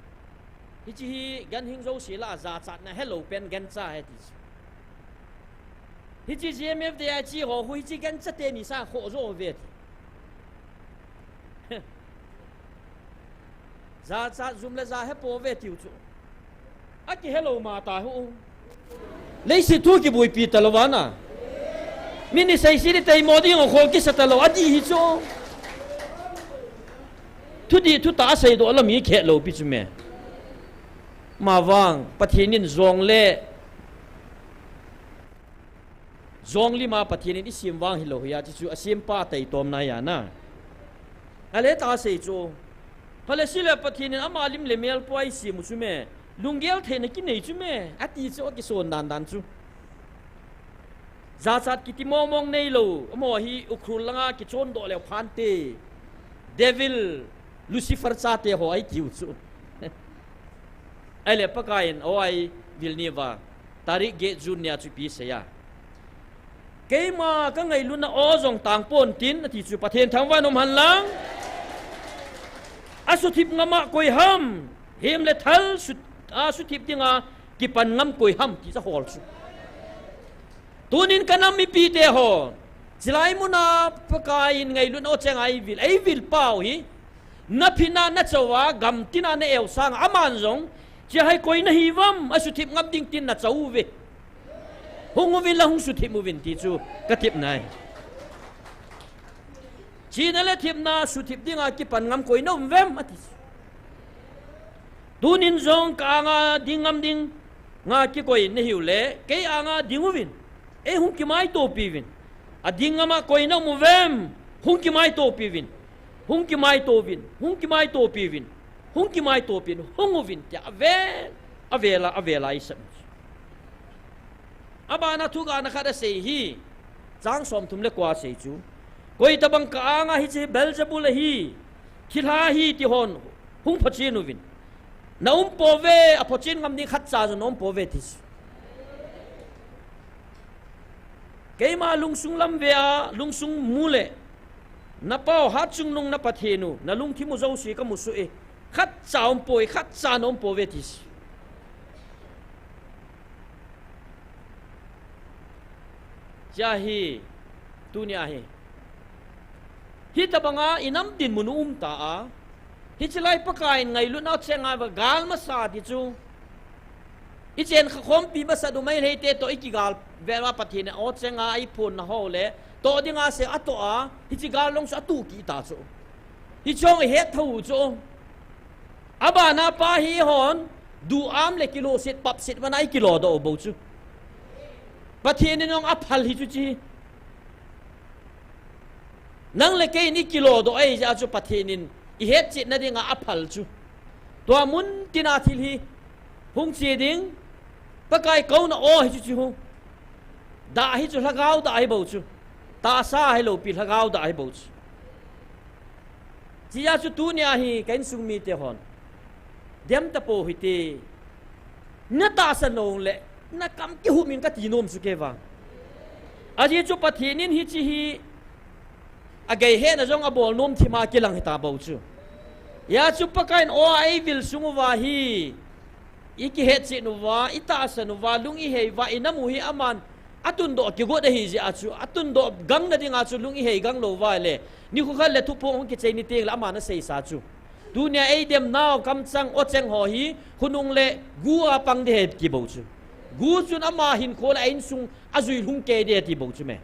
hiche hi ganhing jouse lah a jachatna helou pen gancha ahi ti chu. Hiche GMFDI a che ho khu hiche gancha teni sanga khoh jo uve ti. Jachat jum le ja hepouve tiu chu. Akihelou mata hu. Leiset thu kibuipi talou vana, mi ni seisih ni teimo ding a khol kisa talou adih hi chu. Thudih thutah aseidoh lam hi khelou pi chu me. Mavang Pathen in jong le jong lima Pathen in isem vang hilou hi a, chuchu asempa taitomna ahi a na. Ale ta sei chu. Phale sile Pathen in ama lim le mel pua isem u chu me, lunggel theina kinei chu me, ati chu akison dan dan chu. Jachat kiti mong mong neilou, amaho hi Ukhrul langa kichondoh leu phante. Devil, Lucifer chate ho ahi tiu chu. Ahile Pakaiyin, o ai vil ni va, tarik get June nia chu ipi asei a. Keima kangailutna aw jong tang pontin, ati chu Pathen thangvah in um hen lang. Asuthip ngam a koi ham, hem le thal su, asuthip dinga kipan ngam koi ham, ti chu ahol chu. Tunin kanam mipite ho, chilai muna Pakaiyin ngailutna aw chenga eivil, eivil pau hi. Naphin a nachou a, gamtin a na-eu sanga, aman jong, chea hi koi nahi uvam, asuthip ngam ding tin nachou uve. Hung uvin lang hung suthip uvin ti chu katepna ahi. Chena le thepna suthip dinga kipan ngam koi naum uvem, ati chu. Tunin jong ka-anga ding ngam dinga kikoi nahiu le, kei anga ding uvin. Ei hung kimaitopi uvin. Ading ngam a koi naum uvem, hung kimaitopi uvin. Hung kimaito uvin, hung kimaitopi uvin. Hung kimaitopi uvin, hung uvin, tia avel, avel a, avel a isah. Abana thugana khat asei hi, chang somthum le ko a asei chu. Koitabang ka-anga hiche Beelzebul ahi, thilha ahi ti hon, hung phochen uvin. Naum pouve, aphochen ngam ding khatcha jong naum pouve ti chu. Keima lungsung lam ve a, lungsung mu le, napau hatchungnung na Pathen u, nalungthim u jouse kamusoh e, khatcha um poi, khatcha naum pouve ti chu. Chea hi, tunia hi. Hitabanga inam dinmun u umta a, hiche lai Pakaiyin ngailutna u cheng a va gal masa ti chu, ichen kha khompi masa du mai lhei te toh ikigal vel va Pathen in o cheng a iphonna ho le toh dinga se atoh a, hiche gal long chu atuh kit ta chu. Hiche hung ihet tho u chu. Abana pa hi hon, duam le kiloset, papset vana ikilodoh u bou chu. Pathen in hung aphal hi chu chi. Nang le kei in ikilodoh ahi jeh a chu Pathen in ihetchetna dinga aphal chu. Tua mun tina thil hi hung che ding, Pakai kouna o hi chu chi hu. Dah hi chu lhagao dah hi bou chu. Tahsa hi lou pi lhagao dah hi bou chu. Chia chu tunia hi ka insung mite hon dem tapou hite. Na tahsan lou le, na kam kihum in kati nom chu kei vang. Ajeh chu Pathen in hiche hi agei hena jong abol nom thima kilang hita bou chu. Hia chu Pakaiyin o a eivil sung uva hi, ikihetchet uva, itahsan uva, lung ihei uva, inam u hi aman atundoh kigot ahi jeh a chu, atundoh gangna dinga chu lung ihei gang lou uva le, nikho khat le thuphong hung kichai ni teng le aman aseisa chu. Tunia eidem nau kamchang, ocheng ho hi, khonung le gu a pang ding ahi ti bou chu. Gu chun ama hinkho le a insung ajui lhung kei ding ahi ti bou chu me.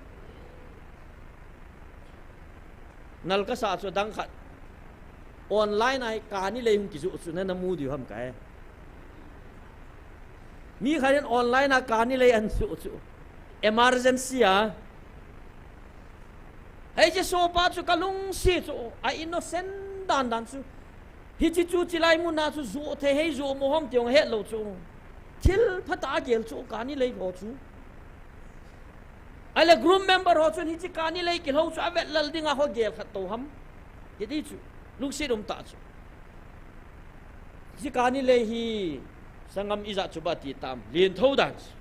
Nal kasa chu adang khat. Online a hi kani lei hung kijoh chu nana mu diu ham kai. Mi khat in online a kani lei ahin joh chu. Emergency a. Hiche sopa chu kalungset chu a innocent dan dan chu. Hiche chu chilai muna chu joh thei hei joh mo ham ti hung het lou chu. Thil phatah a gel chu kani lei ho chu. Ahile group member ho chun hiche kani lei kilhou chu avet lal dinga ho gel khat tou ham. Hiti chu. Lungset um tah chu. Hiche kani lei hi sanggam ijat chu ba ti tam. Lien tho dan chu.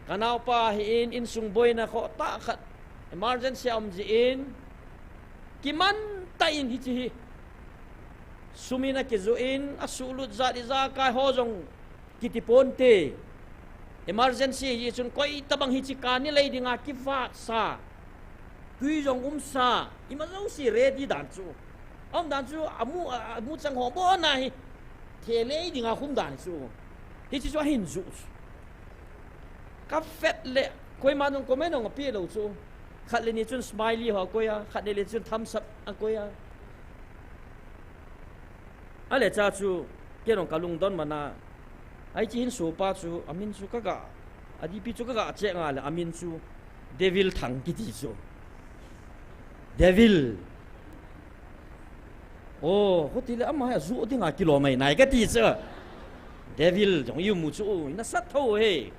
Kanaopa hi in, insung boina khoh tah khat. Emergency a um jeh in. Kiman tah in hiche hi. Sum in akijoh in, asuhlut jat ijakai ho jong kiti ponte. Emergency hi chun koi tabang hiche kani lei dinga kivat sa. Tui jong um sa. Ima jouse ready dan chu. Aum dan chu amu, a, amu chang ho bona hi. Thei lei dinga khum dan chu. Hiche chu ahin joh chu. Ka vet le, koima jong comment jong ape lou chu. Khat le ni chun smiley ho akoi a, khat le ni chun thumbs up akoi a. Ahile cha chu, kei jong kalungdon mana, hiche hin sopa chu, amin chu kaga, a D P chu kaga check nga le, amin chu, Devil Thang kiti chu. Devil. O, khuti le ama hi ajoh dinga kilom mai nai kati chu. Devil, jong imu chu, ina sat tho he.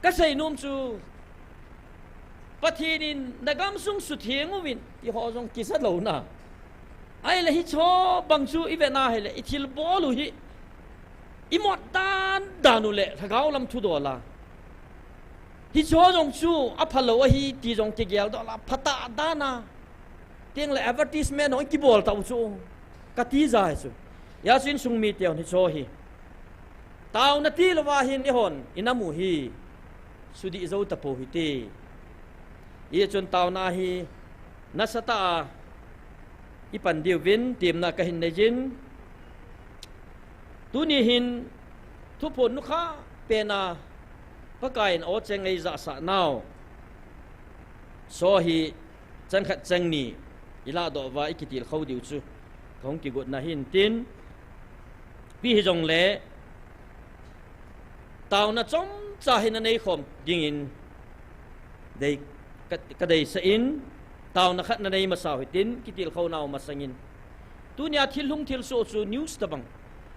Kasei nom chu, Pathen in nagamsung sutheng uvin, ti ho jong kisa louna. Ahile hicho bang chu ivet na hile, ithilbol u hi. Imut dan dan u le, lhagao lam thudol a. Hicho jong chu, aphalou ahi, ti jong kigeldoh la, phatah dan a. Teng le advertisement jong kibol tau chu. Kati jai chu. Hia chu insung mite hon hicho hi. Taona tilouva hin eihon, inam u hi. Sudih jou tapou hite. Hichun taona hi. Nasatah a. Ipan diuvin, temna kahin neijin. Tuni hin, thuphon nukha pena. Pakaiyin ocheng eijahsah nau. Soh hi. Chang khat chang ni, ilahdoh uva ikitilkhou diu chu, kahung kigotna hin tin, ipi hijongle, taona chomcha hi nanei khom dingin, dei, ka, kadeisah in, taona khat nanei masa u hitin, kitilkhou nau masangin. Tunia thilhung thilsoh chu news tabang.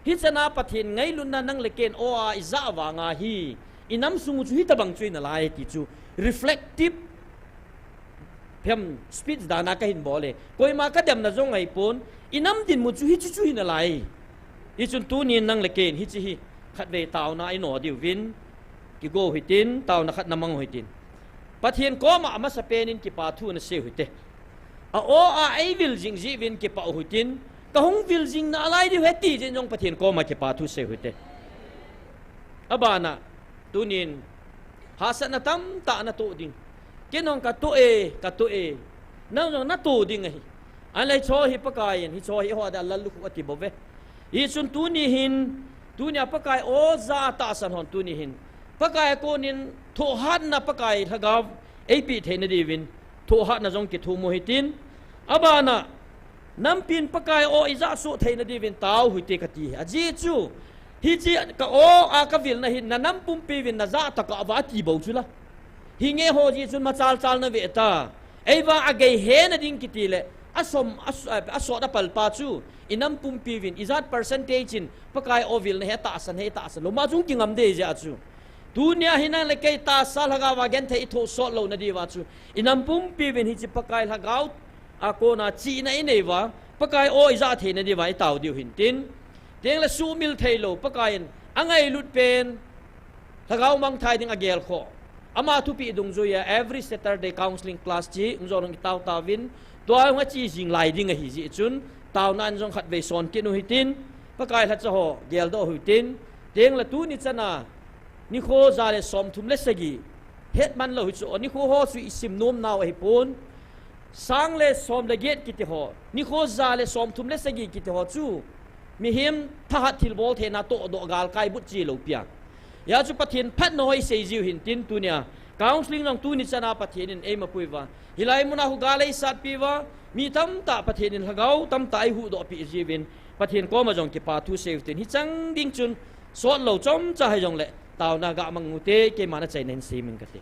Hichana Pathen ngailutna nang le ken o a ijah vanga hi, inam sung u chu hitabang chu inalai ti chu, reflective Phem speech dana kahin bol e. Koima kademna jong ahipon, inam dinmun chu hiche chu hinalai. Hichun tunin nang le ken hiche hi khatvei taona ino diuvin, kigo u hitin, taona khat namang u hitin. Pathen koma amasapen in kipathu nasei u hite. A o a eivil jing jeh uvin kipah u hitin, kahung vil jing nalai diu ahi ti jeh in jong Pathen koma kipathu sei u hite. Abana, tunin, hahsatna tamtah natoh ding. Kei nong ka to e, ka to e. Nang jong na to ding ahi. An lai cho hi Pakai in, hi cho hi ho da lal lukhu ati bou ve. Hichun tuni hin, tunia Pakai o ja tahsan hon tuni hin. Pakai konin thohhatna Pakai lhagao eipe theina diuvin, thohhatna jong kithum u hitin. Abana, nampin Pakai o ija suh theina diuvin tao hite kati. Ajeh chu, hiche ka o a ka vilna hin, na nam pumpi uvin na ja tah a va ti bou chu la. Hi nge ho ji chun machal chal na ve ta. Eiva a gei hena ding kiti le, a som, a s-, a sot a palpa chu, i nam pumpi uvin, ijat percentage in, Pakai o vilna hi tahsan, hi tahsan lou. Ma chung kingam dei jeh chu. Tunia hi nang le kei tahsa lhagao va genthei i thoh sot louna diuva chu. I nam pumpi uvin hiche Pakai lhagao a kona chihna i nei uva, Pakai o ija theina diuva i tao diu hintin. Tengle sumil thei lou, Pakai in a ngailut pen, lhagao mangthai ding a gelkhoh. Ama thupeh dungjuia every Saturday counseling class chi, hung jon hung i tao tauvin, tua hung a chi jing lai ding ahi jeh chun, taona in jong khatvei son kit u hitin, Pakai lhacha ho, geldoh u hitin, tengle tuni chana, nikho ja le som thum le sagi, hetman lou hi chu, nikho ho chu i sim nom nau ahi pon, sang le som le get kiti ho, nikho ja le som thum le sagi kiti ho chu, mihem thahat thilbol theina toh doh galkai but chi lou pia. Hia chu Pathen phatna hoi sei jiu hintin tunia. Counseling jong tuni chana Pathen in eima pui uva. Hilai muna hu gal eisat pi uva. Mi tamtah Pathen in lhagao tamtah eihuhdoh pi jiuvin. Pathen koma jong kipa thu sei u tin. Hichang ding chun sot lou chomcha hijongle. Taona ga mang u te keima na chaina hin sei min kate.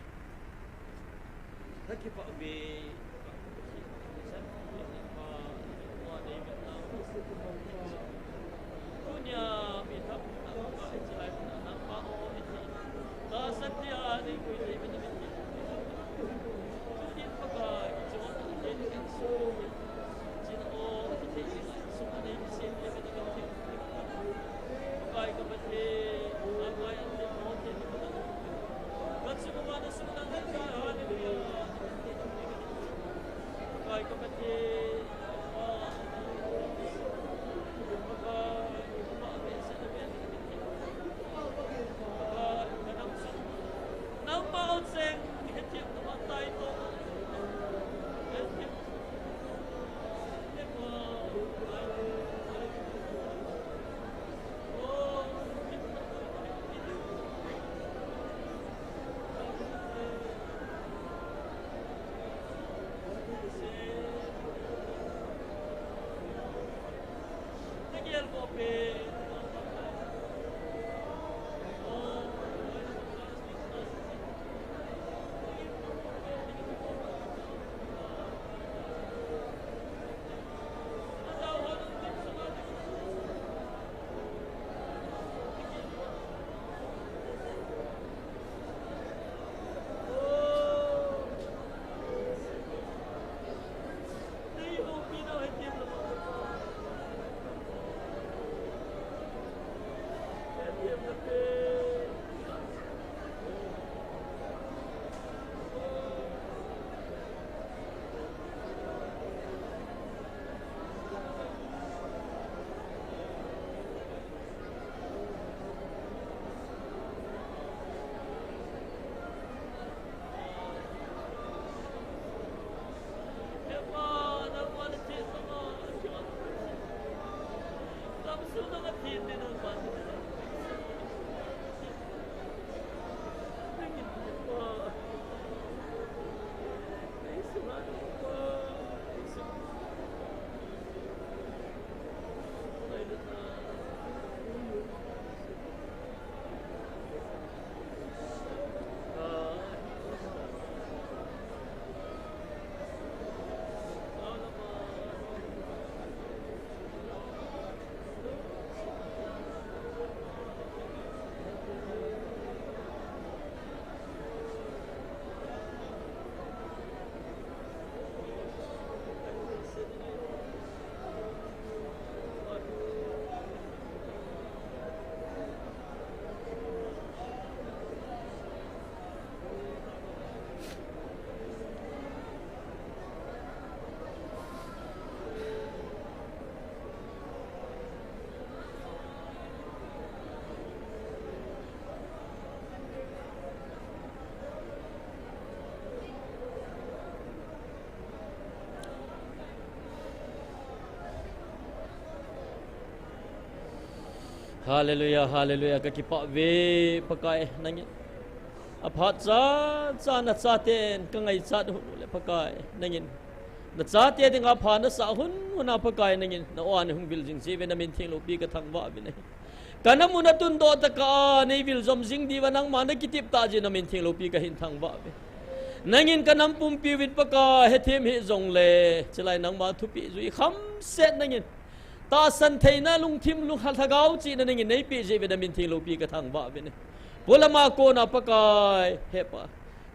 Hallelujah, hallelujah. Ka kipah ve Pakai nangin. Aphat cha cha na chaten ka ngaichat hon le Pakai nangin. Na chate dinga pha na sa hun hun a Pakai nangin. Na oan hung vil jing ji ve na min theng lopi ka thangvah ve nahi. Ka na mun a tun doh taka nei vil jom jing diva nangma na kitep ta ji na min theng lopi ka hin thangvah ve. Nangin ka nam pumpi vin Pakai hethem hi jong le. Chilai nangma thupi jui kham set nangin. Tahsan theina lungthim lung ha lhagao chihna nangin nei pe ji ve na min theng lopi ka thangvah ve ne. Polama kona Pakai, he Pa.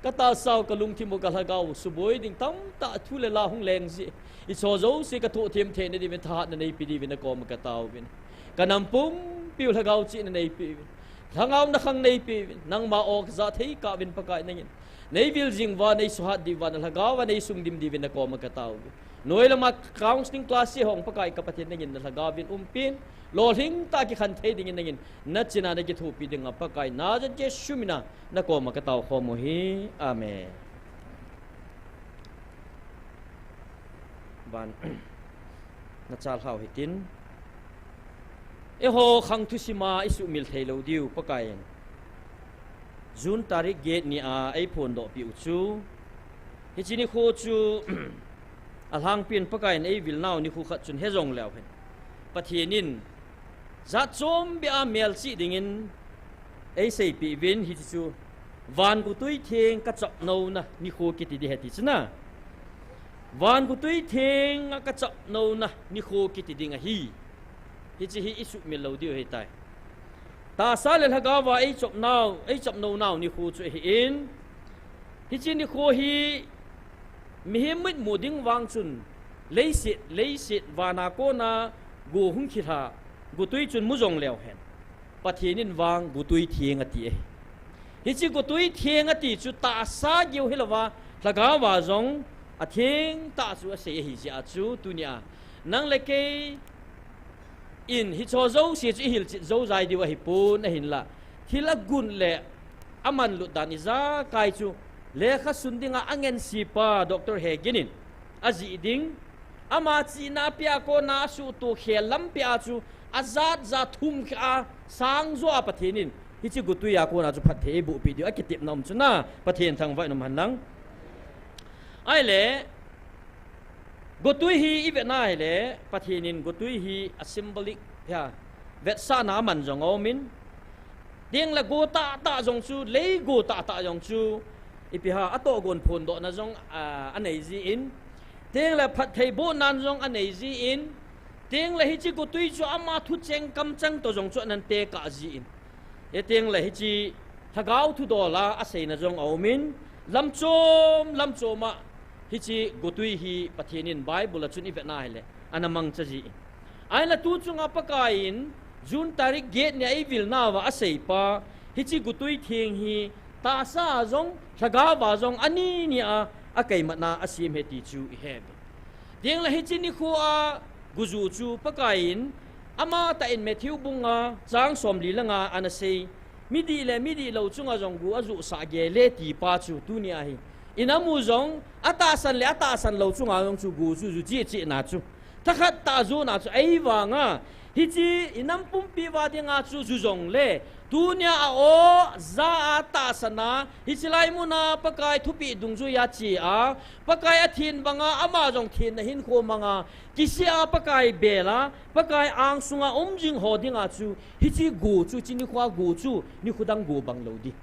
Ka tahsa u ka lungthim u ka lhagao u suboi ding tamtah thu le la hung leng ji. I cho jouse ka thoh them theina diuvin thahatna nei pe diuvin na koma ka tao vin. Ka nam pumpi u lhagao chihna nei pe vin. Lhagao na khang nei pe vin. Nangma o ka ja thei ka vin Pakai nangin. Nei vil jing va, nei suhat diu va, na lhagao va, nei sung dim diuvin na koma ka tao vin. Noi lama counseling class hi hong Pakai ka Pathen nangin na lhagao vin umpin, lolhing ta kikhan thei dingin nangin, na china na kithopi dinga Pakai, Nazareth Jesu mina, na koma ka tao khom u hi. Amen. Ban, na chal hao hitin. Eiho khang thusima i sumil thei lo diu Pakai in. June tarik get ni a ei phondoh piu chu. Hichi nikho chu, a lhangpin Pakai in ei vil nau nikho khat chun he jong leu hen. Pathen in, jat chom bia melchih dingin ei seipeh vin hichi chu, van gotui theng ka chop nouna nikho kiti di he ti chu na. Van gotui theng a ka chop nouna nikho kiti ding ahi. Hichi hi i sumil lo diu ahi tai. Tahsa le lhagao va ei chop nau, ei chop nounau nikho chu ahi in. Hichi nikho hi mihem mitmu ding vang chun leiset, leiset vana kona go hung khilha, gotui chun mu jong leu hen. Pathen in vang gotui theng ati e. Hichi gotui theng ati chu tahsa geu hilouva, lhagao va jong atheng tah chu asei ahi jeh a chu tunia nang le kei in hicho jouse chu i hilchet jou jai diu ahi pon ahinla. Thil agun le aman lut dan ijakai chu lekha sun dinga angensipa Doctor Hagin in ajih ding. Ama chihna pia kona asuhto khel lampi a chu ajat ja thum kha a sang jo a Pathen in hichi gotui a kona chu phatthei eiboh peh diu akitepna um chu na Pathen thangvah in um hen lang. Ahile, gotui hi i vetna hile, Pathen in gotui hi a symbolic, ya, vetsahna aman jong aumin. Tengle go tahtah jong chu, lei go tahtah jong chu, ipi ham, atohgon phondohna jong, a, anei jin. Tengle phatthei bohnan jong anei jin. Tengle hichi gotui chu ama thucheng kamcheng toh jong chu anan tekah jin. Hitengle hichi lhagao thudol a aseina jong aumin, lamchom, lamchom a hichi gotui hi Pathen in Bible a chun i vetna hile, ana mangcha jin. Ahinla tu chunga Pakai in June tarik get ni a ei vilna uva aseipa, hichi gotui theng hi tahsa a jong, lhagao va jong, ani ni a, akaimatna asem ahi ti chu i he uve. Tengle hichi nikho a goju chu Pakai in amatah in Matthew bung nga chang somli le nga ana sei. Midih le midih lou chunga jong go ajuhsah gel e tipa chu tunia hi. I nam u jong atahsan le atahsan lou chunga jong chu go ju ju cheh cheh na chu. Thakhat tah juna chu ahivanga hichi i nam pumpi uva dinga chu ju jongle, tunia a o ja a tahsan a, hichi lai muna Pakai thupeh dungjui a che a, Pakai athen banga ama jong thenna hinkho manga, kisih a Pakai bel a, Pakai angsunga um jing ho dinga chu, hichi go chu, hichi nikho a go chu, nikho dang go bang lou ding.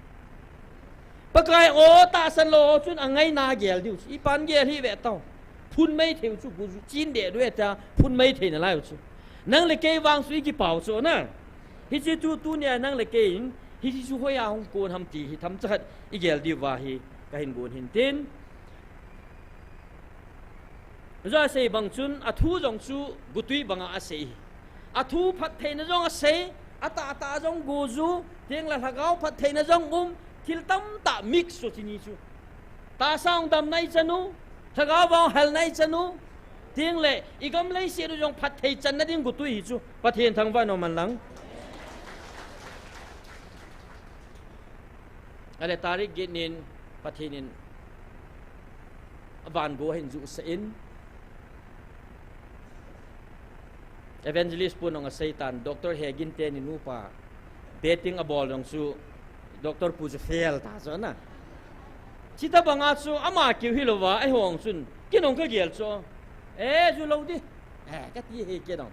Pakai o tahsan lou chun angaina gel diu chu, i pan gel hih ve tao. Phun mai thei u chu, go chu chin deh diu e tia, phun mai thei nalai u chu. Nang le kei vang chu i kipah u chu na. Hichi chu tunia nang le kei in, hichi chu hoiya hung kon ham ti hi themcha khat i gel diu va hi kahin gon hin tin. Jua sei bang chun, athu jong chu gotui banga asei. Athu phattheina jong asei, atahtah jong go ju, tengle lhagao phattheina jong um, thil tamtah mix chu hichi ni chu. Tahsa jong damna i chan u, lhagao vang halna i chan u, tengle i gam leiset u jong phatthei channa ding gotui hi chu, Pathen thangvah in um hen lang. Ahile tarik get nin Pathen in avan go ahin juhsah in. Evangelist pu nong asei tan, Doctor Hegin teni nupa betting abol jong chu, Doctor pu chu fail ta chu na. Chita banga chu ama kiu hilouva, ahong chun, kinong kagel chu. Eh, ju lou di. Eh, kati hi kinong.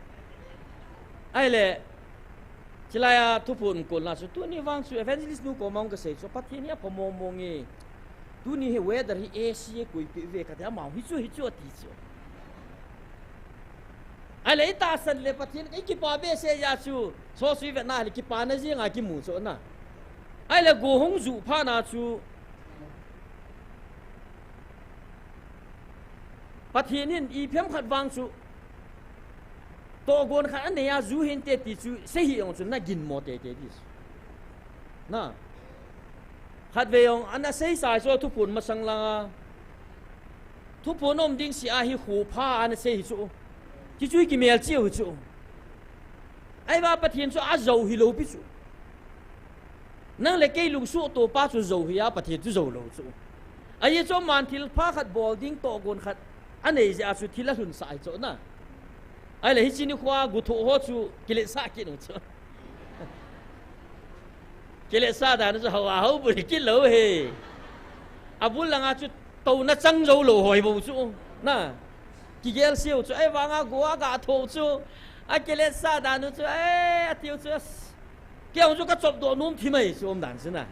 Ahile, chilai a thuphon kolna chu, tuni vang chu evangelist nu koma kasei chu, Pathen hi apha mong mong e. Tuni hi weather hi A C a koipeh ve kati, ama hi chu, hi chu ati chu. Ahile, itahsan le Pathen, ikipa behseh jeh chu, sosui vetna le kipana jeng a kimu chu na. Ahile, go hung ju phat na chu, Pathen in ipi ham khat vang chu, tohgon khat anei a ju hinte ti chu, sei hih jong chu, na ginmo tete di chu. Na. Khatvei jong, ana seisa chu, thuphon masang langa. Thuphon um ding seh a hi khopha ana sei hi chu. Hichu hi kimelchih u chu. Ahivang Pathen chu ajou hilou pi chu. Nang le kei lungsuhtoh pa chu jou hi a, Pathen chu jou lou chu. Ajeh chu aman thilpha khat bol ding tohgon khat anei jeh a chu thil alhunsah hi chu na. Ahile hiche nikho a gothoh ho chu kiletsah kit u chu. Kiletsah dan chu hou a hou bul hi kit lou hi. Abul langa chu touna chang jou lou hoi bou chu. Na. Kigel seh u chu, ahivanga go a gathoh u chu. Akiletsah dan u chu, eh, atiu chu. Kei jong chu kachop doh nom thim ahi chu umdan chu na.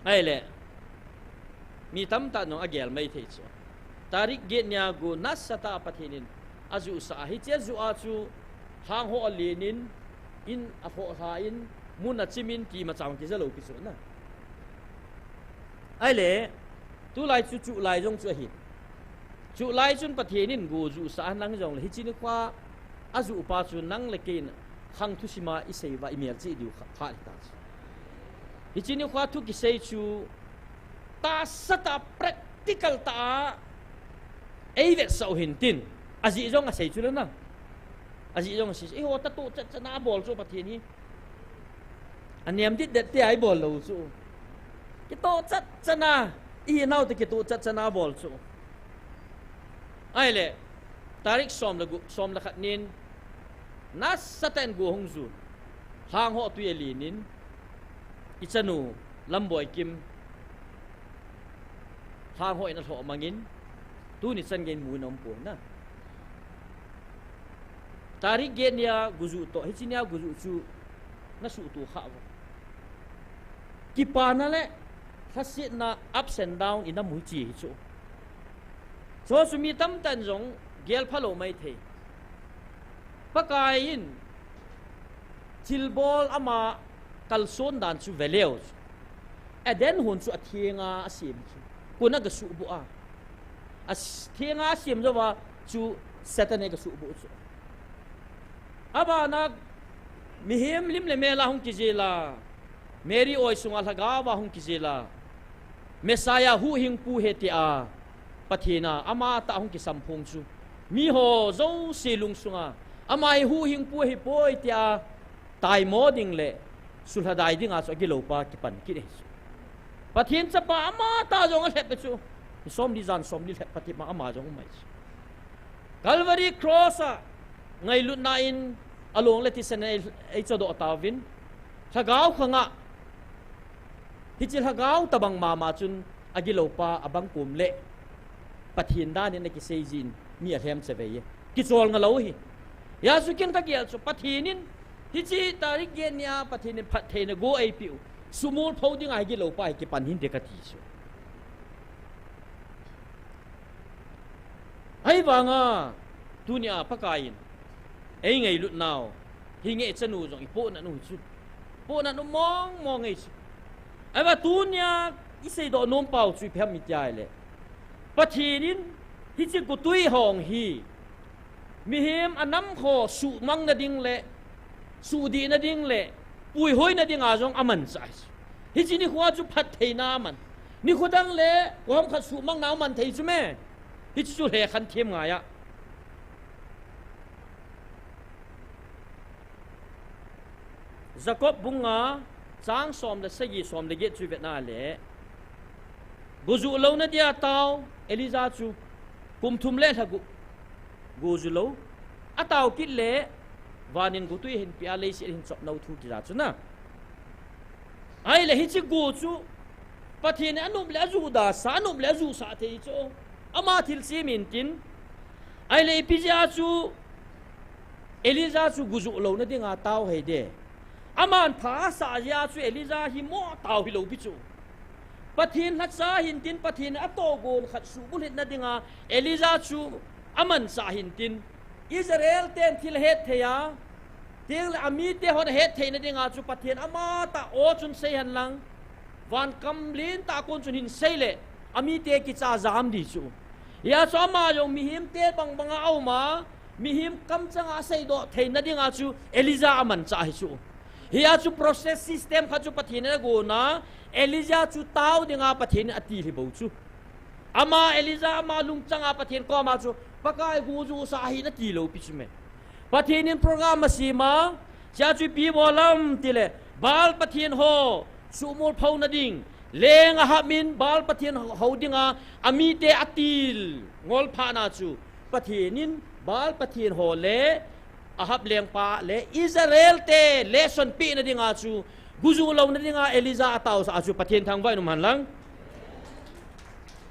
Ahile, mi tamtah in jong agel maithei chu. Tarik get nia go nasatah a Pathen in ajuhsah a, hiche ajuh a chu lhang ho alen in, in alhoh lha in, mun achim in, ti imacha jong kija lou pi chu na. Ahile, tulai chu chuh lai jong chu ahi. Chuh lai chun Pathen in go juhsah a, nang jongle hiche nikho a ajuh pa chu nang le kei in khang thusim a isei uva imelchih diu kha, phat hita chu. Hiche nikho a thu kisei chu tahsa tah a, practical tah a eivetsah u hintin, ajeh jong asei chu le na. Ajeh jong asei chu, eiho toh chat chat na abol chu Pathen hi. Anem dit det tia ibol lou chu. Kitoh chat chan a, ihinau te kitoh chat chan a bol chu. Ahile, tarik som le gup, som le khat nin, nasatah in go hung jun. Lhang ho tui alen in, ichanu, Lamboi Kim, lhang ho in alhoh mang in, tuni chan gei in mu in aum poi na. Tarik get nia go juh toh, hiche nia go juh chu nasuhtoh kha uvo. Kipana le lhasetna ups and down ina mu hiche hi chu. Chu chu mi tamtah in jong gel phalou maithei. Pakai in thilbol ama kalson dan chu veleu chu. Eden hon chu atheng a asem chu. Kona gasuhboh a. Atheng a asem jouva chu Satan in gasuhboh chu. Abana mihem lim le mel a hung kijel a, Mary oi sunga lhagao va hung kijel a, Messiah huhhingpu ahi tia, Pathen a amatah hung kisamphong chu, miho jouse lungsunga, ama hi huhhingpu ahipoi tia, taimo ding le sulhadai dinga chu agiloupa kipan kit ahi chu. Pathen chapa amatah jong alhep e chu. Somli jan somli lhep pati ma ama jong um ahi chu. Calvary Cross a ngailutna in along le thisan in ei, eichodoh tauvin. Lhagao khanga, hiche lhagao tobang mama chun agiloupa abang kom le Pathen dan in akisei jin mi alhem chavei e. Kichol ngalou ahi. Hijeh chun ken kagel chu Pathen in hiche tarik get nia Pathen in phattheina go eipeh u, sumol pho dinga agiloupa hi kipan hinte kati chu. Ahivanga, tunia Pakai in eingailutnau hi ngehchanu jong ipohnat u chu, pohnat u mong mong ahi chu. Ahivang tunia iseidoh nom pau chu ipi ham itia ahile, Pathen in hiche gotui hong hi mihem anam kho suhmangna ding le suhdihna ding le puihoina dinga jong amanchah ahi chu. Hiche nikho chu phattheina aman. Nikho dang le koiham khat suhmangna aman thei chu me. Hiche chu lhekhan them ngai a. Jacob bung nga chang som le sagi, som le get chu ivetna le, Gojuh louna dia tao, Elijah chu kum thum le lha gup gojuh lou. Atao kit le, vanin gotwi ahin pia, leiset ahin chop nau thu kija chu na. Ahile hiche go chu, Pathen in anop le ajuh dasa, anop le ajuh sah thei chu. Ama thilse min tin. Ahile ipi jeh a chu, Elijah chu gojuh louna dinga tao hei de. Aman pha asah jeh a chu Elijah hi mo tao hilou pi chu. Pathen lhacha hintin, Pathen atohgon khat suhbulhitna dinga Elijah chu amanchah hintin. Israel ten thil ahet thei a, tengle amite hon ahet theina dinga chu Pathen amatah o chun sei henlang, van kam lentah kon chun hin sei le, amite kicha jam di chu. Hia chu ama jong mihemte bangbanga aum a, mihem kamchanga aseidoh theina dinga chu Elijah amanchah hi chu. Hia chu process system khat chu Pathen in agonna, Elijah chu tao dinga Pathen in atil hi bou chu. Ama Elijah ama lungchanga Pathen koma chu, Pakai gojuh sah hih in atilou pi chu me. Pathen in program asem a, chea chu ipi bol ham tile, Baal pathen ho suhmol phouna ding, leng Ahab in Baal pathen ho dinga amite atil ngol phatna chu, Pathen in Baal pathen ho le Ahab lengpa le Israel te lesson pehna dinga chu, gojuh louna dinga Elijah ataosah a chu Pathen thangvah in um henlang.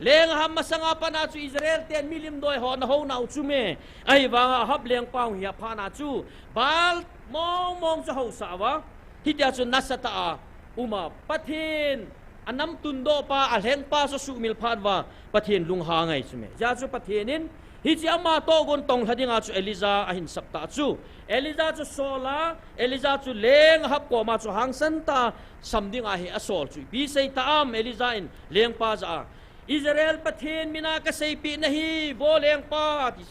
Leng Ahab masanga pat a chu Israel ten milim doi ho ana hounau chu me. Ahivanga Ahab lengpa hung hi aphat na chu Baal mong mong chu ahaosah uva. Hitia chu nasatah a um a, Pathen anam tundohpa, alhengpa chu asuhmil phat uva Pathen lunghang ahi chu me. Hijeh a chu Pathen in hiche ama tohgon tonglha dinga chu Elijah ahin saptah chu. Elijah chu sol a, Elijah chu leng Ahab koma chu hangsan tah a sam dinga hi asol chu. Ipi sei ta ham Elijah in lengpa jah a, Israel Pathen mina kaseipeh nahi, vo lengpa, ati.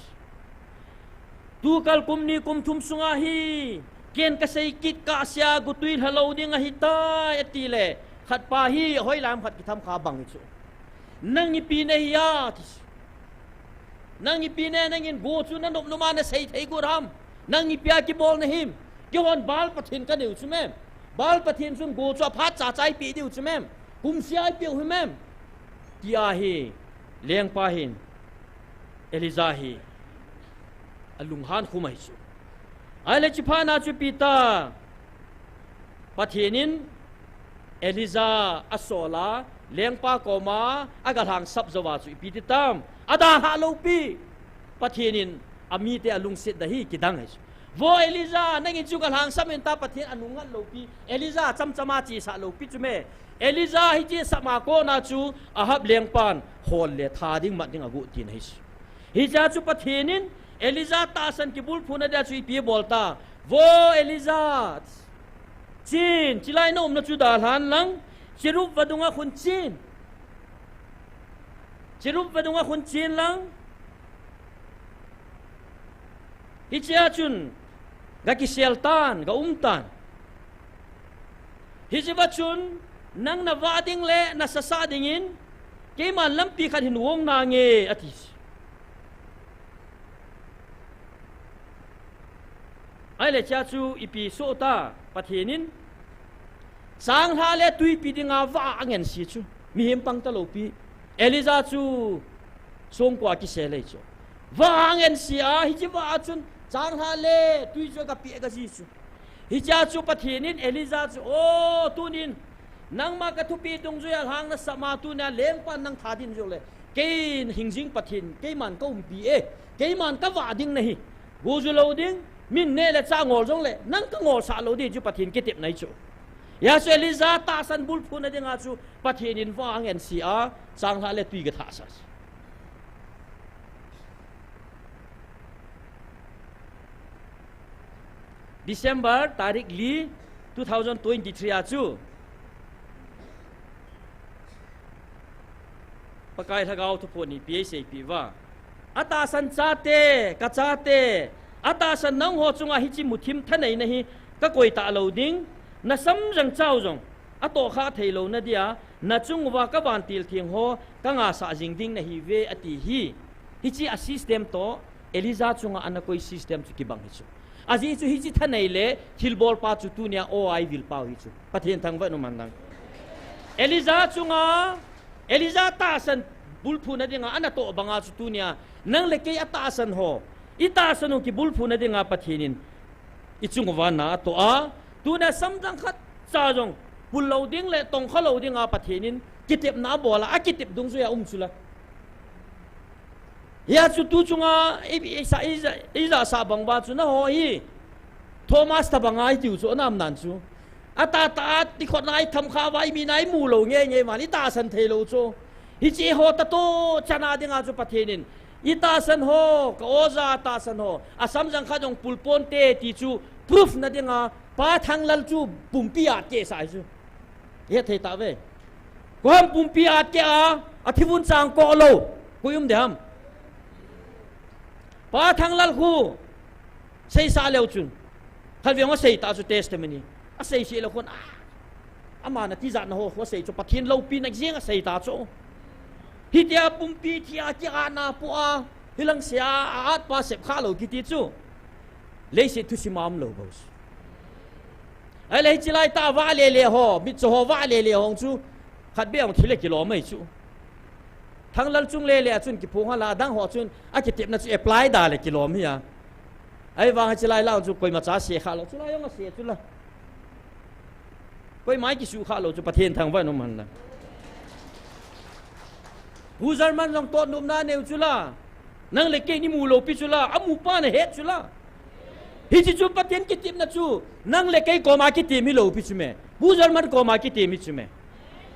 Tukal kum ni kum thum sunga hi, ken kasei kit kahsea gotwi lhalou ding ahitai, atile, khatpa hi hoilam khat kitham kha bang hi chu. Nang ipi nahi a, ati. Nang ipi nahi, nangin go chu nanop nop a nasei thei got ham? Nang ipia kibol nahim? Keihon Baal pathen kaneiu chu mem? Baal pathen chun go chu aphat cha cha eipeh diu chu mem? Kumsea eipeu hi mem? Tia hi lengpa hin Elijah hi alunghan khum ahi chu. Ahile chuphat na chu ipi ta, Pathen in Elijah asol a, lengpa koma agalhang sap jouva chu ipi ti tam? Adalhah lou pi. Pathen in amite alungsetna hi kidang ahi chu. Vo Elijah, nangin chu galhang sap in ta, Pathen anung ngat lou pi. Elijah chamchama chesah lou pi chu me. Elijah hiche sap a kona chu Ahab lengpan hol le tha ding mat ding agot tina ahi chu. Hijeh a chu Pathen in Elijah tahsan kibulphuna dia chu ipi abol ta? Vo Elijah, chen, chilai naumna chu dalhan lang, cherub vadunga khun chen. Cherub vadunga khun chen lang. Hichea chun gakisel tan, gaum tan. Hichea chun nang navah ding le nasasah dingin keiman lampi khat hin vong nange, ati. Ahile chea chu ipi soh ta, Pathen in changlhah le twipi dinga vah a angense chu. Mihem pang talou pi. Elijah chu songkua kisel ahi chu. Vah a angense a, hiche vah a chun changlhah le twi chu agapeh gaji chu. Hichea chu Pathen in Elijah chu, o, tunin nangma kathupeh dungjuia lhang nasap ma, tunia lengpan nang tha ding jongle, kei hingjing Pathen, keiman kaumpi e, keiman kavah ding nahi. Go ju lou ding, min neh le chah ngol jongle nang kangolsah lou ding chu Pathen kitepna ahi chu. Hijeh a chu Elijah tahsan bulphuna dinga chu Pathen in vah a angense a, changlhah le twi gathahsah chu. December tarik li, two thousand twenty-three a chu Pakai Lhagao thuphon hi ipi eiseipeh uva, atahsan chate, kachate, atahsan nangho chunga hiche muthim thaneina hi kakoi talou ding, nasamjang chao jong atohkhah theilouna dia nachung uva kavantil theng ho kangasah jing ding nahiuve, ati hi. Hiche a system toh Elijah chunga ana koi system chu kibang hi chu. Ajeh chu hiche thanei le thilbolpa chu tunia O I vilpau hi chu. Pathen thangvah in um hen lang. Elijah chunga Elijah tahsan bulphuna dinga ana toh banga chu tunia nang le kei atahsan ho, itahsan ho kibulphuna dinga Pathen in ichung uva na atoh a, tunia samjang khat cha jong pul lou ding le tongkha lou dinga Pathen in kitepna abol a, akitep dungjuia um chu la. Hia chu tu chunga i, i, i, i, i ja sa bang uva chu nangho hi Thomas tobanga itiu chu anam nan chu. Atah tah a tikhona itham kha uva, imin a imu lou ngeingei uva, itahsan thei lou chu. Hiche ho tah toh chana dinga chu Pathen in, itahsan ho, ka oja tahsan ho, asamjang khat jong pul ponte ti chu proof na dinga Pa Thanglal chu pumpi a keh sa chu. Hethei tave. Koiham pumpi a keh a, athivun chang koh lou. Koi um ding ham? Pa Thanglal khu seisa leu chun, khatvei asei ta chu testimony. Asei sih leu khun, ah, aman atijatna ho khu asei chu Pathen loupina jeng asei ta chu. Hitia pumpi thi a keh a na pu a, hilang sea a-at pa sep kha lou kiti chu leiset thusim a um lou bou chu. Ahile hiche lai tah a vahle le ho, mitcho ho vahle le ho chu khatvei jong thi le kilom ahi chu. Thanglal chung le le a chun kiphong hala, adang ho chun akitepna chu apply da le kilom hi a. Ahivang hiche lai lah chu koima cha se kha lou, chulai jong ase chu la. Koima kisuh kha lou chu, Pathen thangvah in um hen lang. Bu German jong totnopna anei u chu la. Nang le kei in imu lou pi chu la, amu pa nahet chu la. Hiche chu Pathen kitepna chu, nang le kei koma kitem hi lou pi chu me. Bu German koma kitem hi chu me.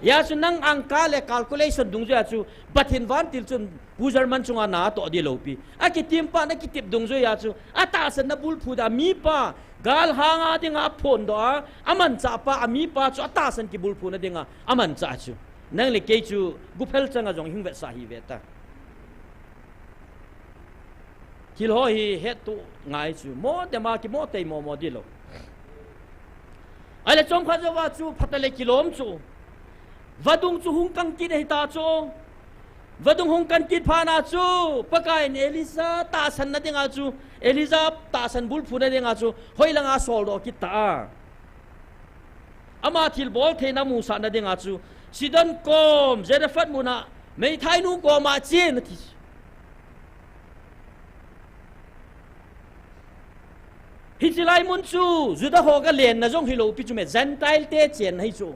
Hia chu nang angka le calculation dungjuia chu, Pathen vantil chun Bu German chunga na atoh ding lou pi. Akitem pa in akitep dungjuia chu, atahsan na bulphu da, amipa, galhang a dinga aphondoh a, amanchah pa, amipa chu atahsan kibulphuna dinga amanchah chu. Nang le kei chu guphel changa jong hing vetsah hi ve ta. Thil ho hi hettoh ngai chu, mo dema kimo tei momo ding lou. Ahile chomkhat jouva chu phatah le kilom chu. Vadung chu hung kang kit ahi ta chu. Vadung hung kang kit phat na chu, Pakai in Elijah tahsan na dinga chu, Elijah tahsan bulphuna dinga chu, hoilanga soldoh kit ta a. Ama thilbol theina musah na dinga chu, Sidon kom, Zarephath muna, meithainu koma chen ati. Hiche lai mun chu, Juda ho galenna jong hilou pi chu me, Gentile te chenna hi chu.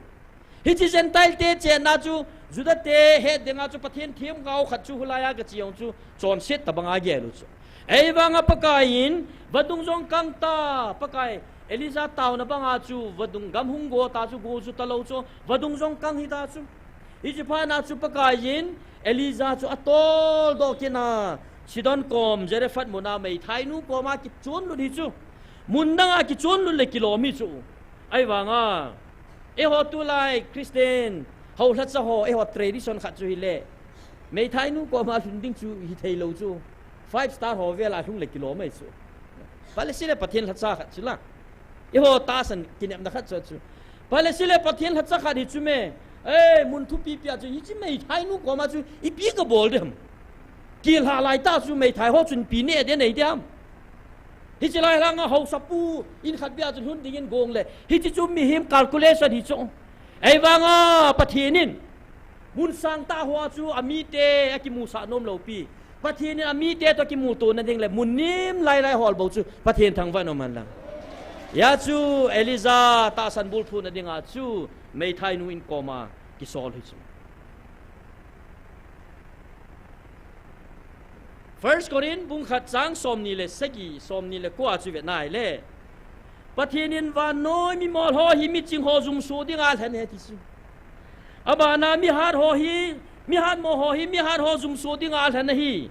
Hiche Gentile te chenna chu, Juda te het dinga chu Pathen themgao khat chu hulaiya gache jong chu, chonset tobanga gel u chu. Ahivanga Pakai in, vadung jong kang ta, Pakai, Elijah taona banga chu, vadung gam hung go ta chu, go chu talou chu, vadung jong kang hi ta chu. Hiche phat na chu Pakai in, Elijah chu atoldoh kit na, Sidon kom, Zarephath muna meithainu koma kichonlut hi chu. Mun danga kichonlut le kilom hi chu. Ahivanga, eiho tulai Christian, hou lhacha ho, eiho tradition khat chu hile, meithainu koma lhun ding chu hithei lou chu. Five star ho vela lhung le kilom ahi chu. Pale sile Pathen lhacha khat chu la. Eiho tahsan kinepna khat chu chu. Pale sile Pathen lhacha khat hi chu me. Eh, mun thupi pia chu hiche meithainu koma chu ipi kabol ding ham. Kilha lai ta chu meithai ho chun ipi neh ding nei ding ham. Hiche lai langa haosapu in khat bia chu lhun dingin gong le. Hiche chu mihem calculation hi chu. Ahivanga Pathen in mun sang tah hoa chu amite akimusah nom lou pi. Pathen in amite toh kimuto na ding le mun nim lai lai hol bou chu Pathen thangvah in um hen lang. Hia chu Elijah tahsan bulphuna dinga chu meithainu in koma kisol hi chu. First Corinth bung khat chang somni le sagi, somni le ko a chu vet nai le. Pathen in vannoi mimol ho hi miching ho jumso dinga alhen ahi ti chu. Abana mihat ho hi, mihat mo ho hi, mihat ho jumso dinga alhen ahi.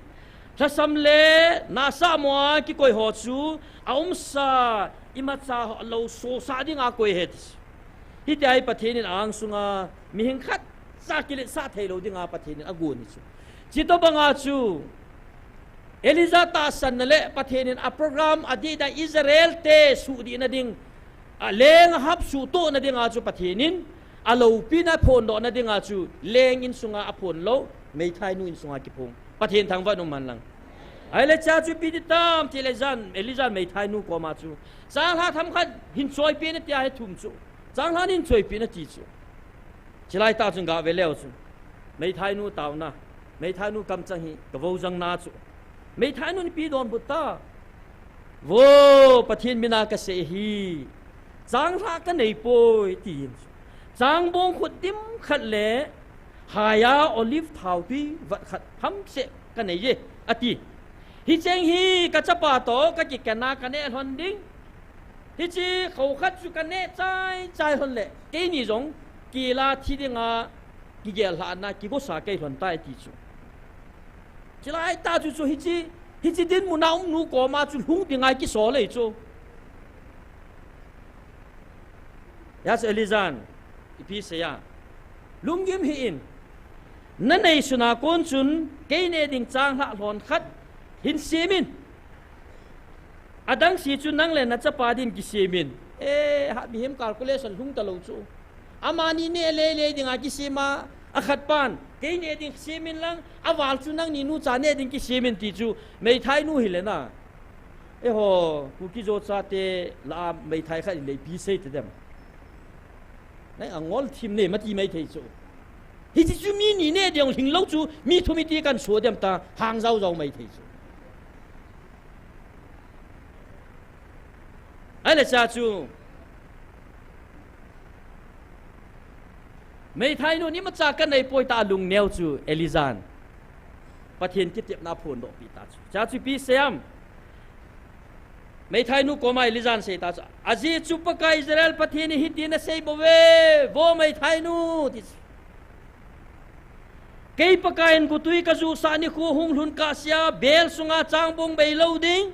Lhasam le nasa mo a kikoi ho chu, aumsa, imacha ho lou sosa dinga akoi ahi ti chu. Hitia hi Pathen in a-angsunga mihing khatcha kiletsah theilou dinga Pathen in agon hi chu. Chutobanga chu Elijah tahsanna le Pathen in a program adih dan Israel te suhdihna ding, aleng ahap suhtohna dinga chu Pathen in aloupina phondohna dinga chu leng insunga aphon lou, meithainu insunga kiphong. Pathen thangvah in um hen lang. Ahile chea chu ipi ti tam tile Elijah, Elijah meithainu koma chu, changlhah themkhat hin choipeh in atia hi thum chu. Changlhah in choipeh in ati chu. Chulai tah chun gave leu chu. Meithainu tauna, meithainu kamchang hi kavojang na chu, meithainun ipi donbut ta? Vo, Pathen mina kasei hi, changlhah kanei poi, tin. Changbong khut dim khat le haiya olive thaotui vat khat hamseh kanei e, ati. Hicheng hi kachapa toh kakikhen a kaneh lhon ding. Hiche kho khat chu kaneh chai chai lhon le, keini jong kila thi dinga kigel lhahna kigosa kei lhon tai, ti chu. Chulai tah chu chu hiche, hiche dinmun a um nu koma chu lhung dinga kisol e chu. Hijeh chun Elijah in ipi asei a, lunggim hih in, nanei suna kon chun kei neh ding changlhah lhon khat hin sem in. Adang se chu nang le nachapa din kisem in. E, ha, mihem calculation lhung talou chu. Amani neh lele dinga kisem a, akhat pan kei neh ding sem in lang, aval chu nangni nucha neh ding kisem in, ti chu meithainu hile na. Eiho Kuki-Zo chate lah a meithai khat hile ipi sei tadem? Nai angol thim ne mati maithei chu. Hiche chu mi ni neh ding lhinglou chu mi thum iti kan so dem ta, hang jao jao maithei chu. Ahile cha chu, meithainun imacha kanei poi tia alungneo chu Elijah in Pathen kitepna aphondohpi ta chu. Cha chu ipi asei em? Meithainu koma Elijah in asei ta chu, ajeh chu Pakai Israel Pathen in hitin asei bouve, vo meithainu, ti chu. Kei Pakaiyin gotwi kajuhsah nikho hunglhun kahsea, bel sunga changbong beilou ding,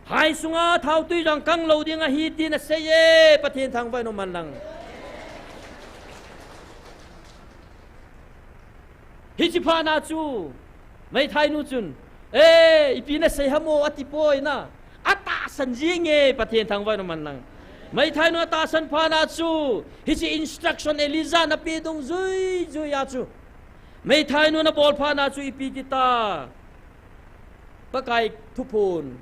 hai sunga thaotwi jong kanglou ding ahi, tin asei e, Pathen thangvah in umhen lang. Hiche phatna chu, meithainu chun, e, ipi nasei ham o, atipoi na. Atahsan jing e, Pathen thangvah in umhen lang. Meithainu atahsan phatna chu, hiche instruction Elijah in ape dungjui jui a chu, meithainun abol phatna chu ipi ti ta? Pakai thuphon,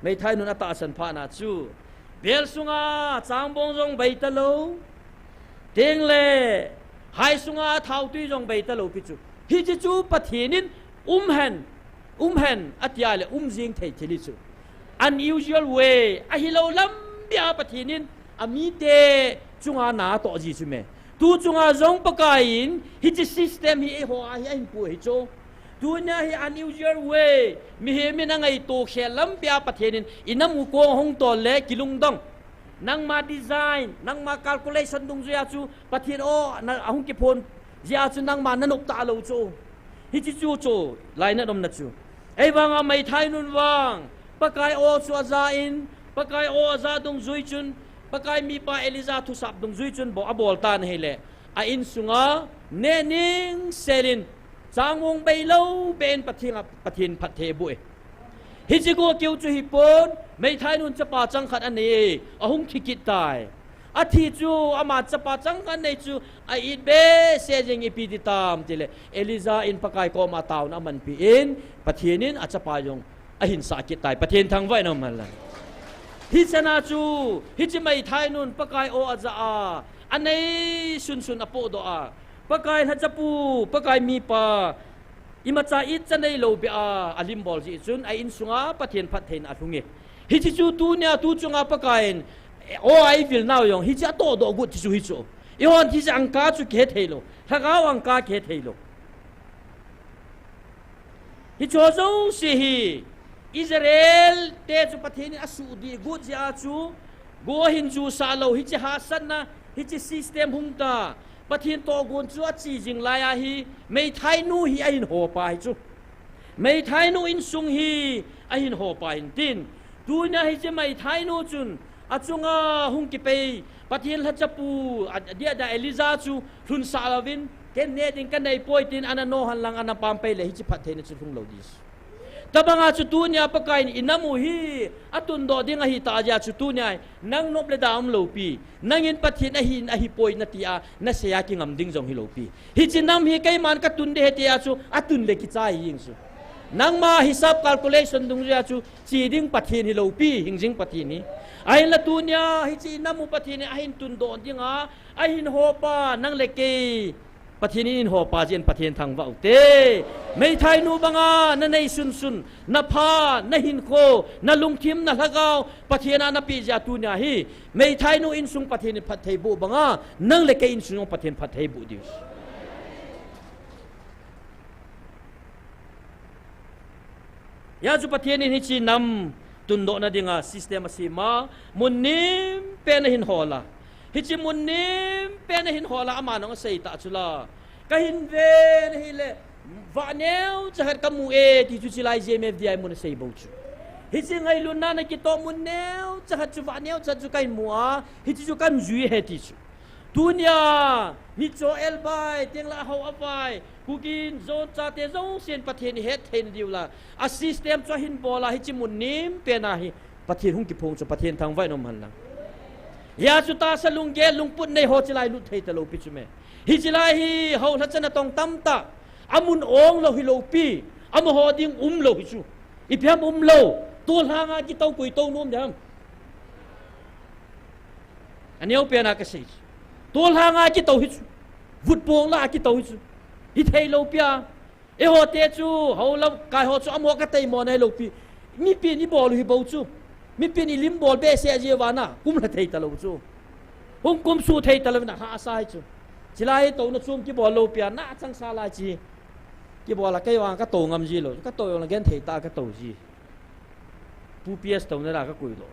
meithainun atahsan phatna chu, bel sunga changbong jong beitalou, tengle hai sunga thaotwi jong beitalou pi chu. Hiche chu Pathen in umhen, umhen atia le um jing thei thil hi chu. Unusual way, ahilou lam beh a Pathen in amite chunga na atoh ji chu me. Tu chunga jong Pakaiyin hiche system hi eiho a hi ahin pui hi chu. Tunia hi unusual way, mihem in angaito khel lam beh a Pathen in inam u kong ahung tol le kilungdong. Nangma design, nangma calculation dungjuia chu Pathen o, na, ahung kiphon jeh a chu nangma nanop talou chu. Hiche chu chu, lainat umna chu. Ahivanga meithainun vang, Pakai o chu aja in, Pakai o aja dungjui chun, Pakai mipa Elijah thusap dungjui chun bou abol tan ahile, a insunga neh ningsel in, changbong beilou beh in Pathen a, Pathen phatthei aboh e. Hiche gou keu chu hipon, meithainun chapa changkhat anei e, ahung thi kit tai. Athi chu ama chapa changkhat anei chu a-it behseh jeng, ipi ti tam tile, Elijah in Pakai koma taona amanpi in, Pathen in achapa jong ahinsah kit tai, Pathen thangvah in umhen lang. Hichana chu, hiche meithainun Pakai o aja a, anei sunsun apohdoh a, Pakai lhachapu, Pakai mipa, imacha itcha neilou beh a, alimbol jeh chun, a insunga Pathen phattheina alhung e. Hiche chu tunia, tu chunga Pakaiyin o a ivil nau jong hiche atohdoh got ti chu hichu. Eihon hiche angka chu kihe theilou, lhagao angka kihe theilou. Hicheho jouse hi Israel te chu Pathen in asuhdih got jeh a chu, go ahin jusah lou, hiche hahsatna, hiche system hung ta, Pathen tohgon chu ache jing lai a hi, meithainu hi ahin hopa hi chu. Meithainu insung hi ahin hopa hin tin, tunia hiche meithainu chun achunga hung kipei Pathen lhachapu, a, adeh a Elijah chu lhunsah louvin, ken neh ding kaneipoi tin ana nohan lang ana pampei le hiche phattheina chu lhung lou ding. Tobanga chu tunia Pakaiyin inam u hi atundoh ding ahitah jeh a chu tunia nang nop le da umlou pi, nangin Pathen ahi in ahipoi nati a nasei a kingam ding jong hilou pi. Hiche nam hi keiman katun ding ahi tia chu atun le kichai jeng chu. Nangma hisap calculation dungjuia chu che ding Pathen hilou pi, hingjing Pathen hi. Ahinla tunia hiche inam u Pathen in ahin tundoh dinga ahin hopa nang le kei Pathen in eiho pa jeh in Pathen thangvah u te. Meithai nu banga na neisun sun, na pha, na hinkho, na lungthim, na lhagao, Pathen a na peh jeh a tunia hi meithai nu insung Pathen in phatthei boh banga, nang le kei insung jong Pathen phatthei boh diu. Hijeh chun Pathen in hiche nam tundohna dinga system asem a, mun neipen a ahin hol a. Hiche mun neipen a ahin hol a, aman jong asei tah chu la. Kahin ven ahile, vah neocha khat kamu e, ti chu chulai J M F D I mun asei bou chu. Hiche ngailutna na kitoh mun neocha khat chu, vah neocha khat chu kahin mu a, hiche chu kahin jui e ti chu. Tunia, micho elbai, tengla hao avai, Kuki in Zo chate jousen Pathen ihet theina diu la, a system chu ahin bol a, hiche mun neipen a hi Pathen hung kiphong chu Pathen thangvah in um hen lang. Hijeh chun tahsa lunggel lungput nei ho chulai lut thei talou pi chu me. Hiche lai hi hoilhachan atong tamtah, amun ong lou hilou pi, amaho ding umlou hi chu. Ipi ham umlou, tolhang a kitou koi tou nom ding ham. Aneopen a kasei chu. Tolhang a kitou hi chu. Vutpong la a kitou hi chu. Hithei lou pi a. Eiho te chu, hao lamkai ho chu amaho katei mo nai lou pi. Mipin ibol u hi bou chu. Mipin ilim bol behseh jeh uva na. Kumlha thei talou chu. Hung kumsuh thei talou na hahsa hi chu. Chulai touna chom kibol lou pi a na changsa lai chu. Kibol a kei vang katou ngam ji lou. Katou jong la genthei tah a katou ji. Pu P S touna la kakoi lou.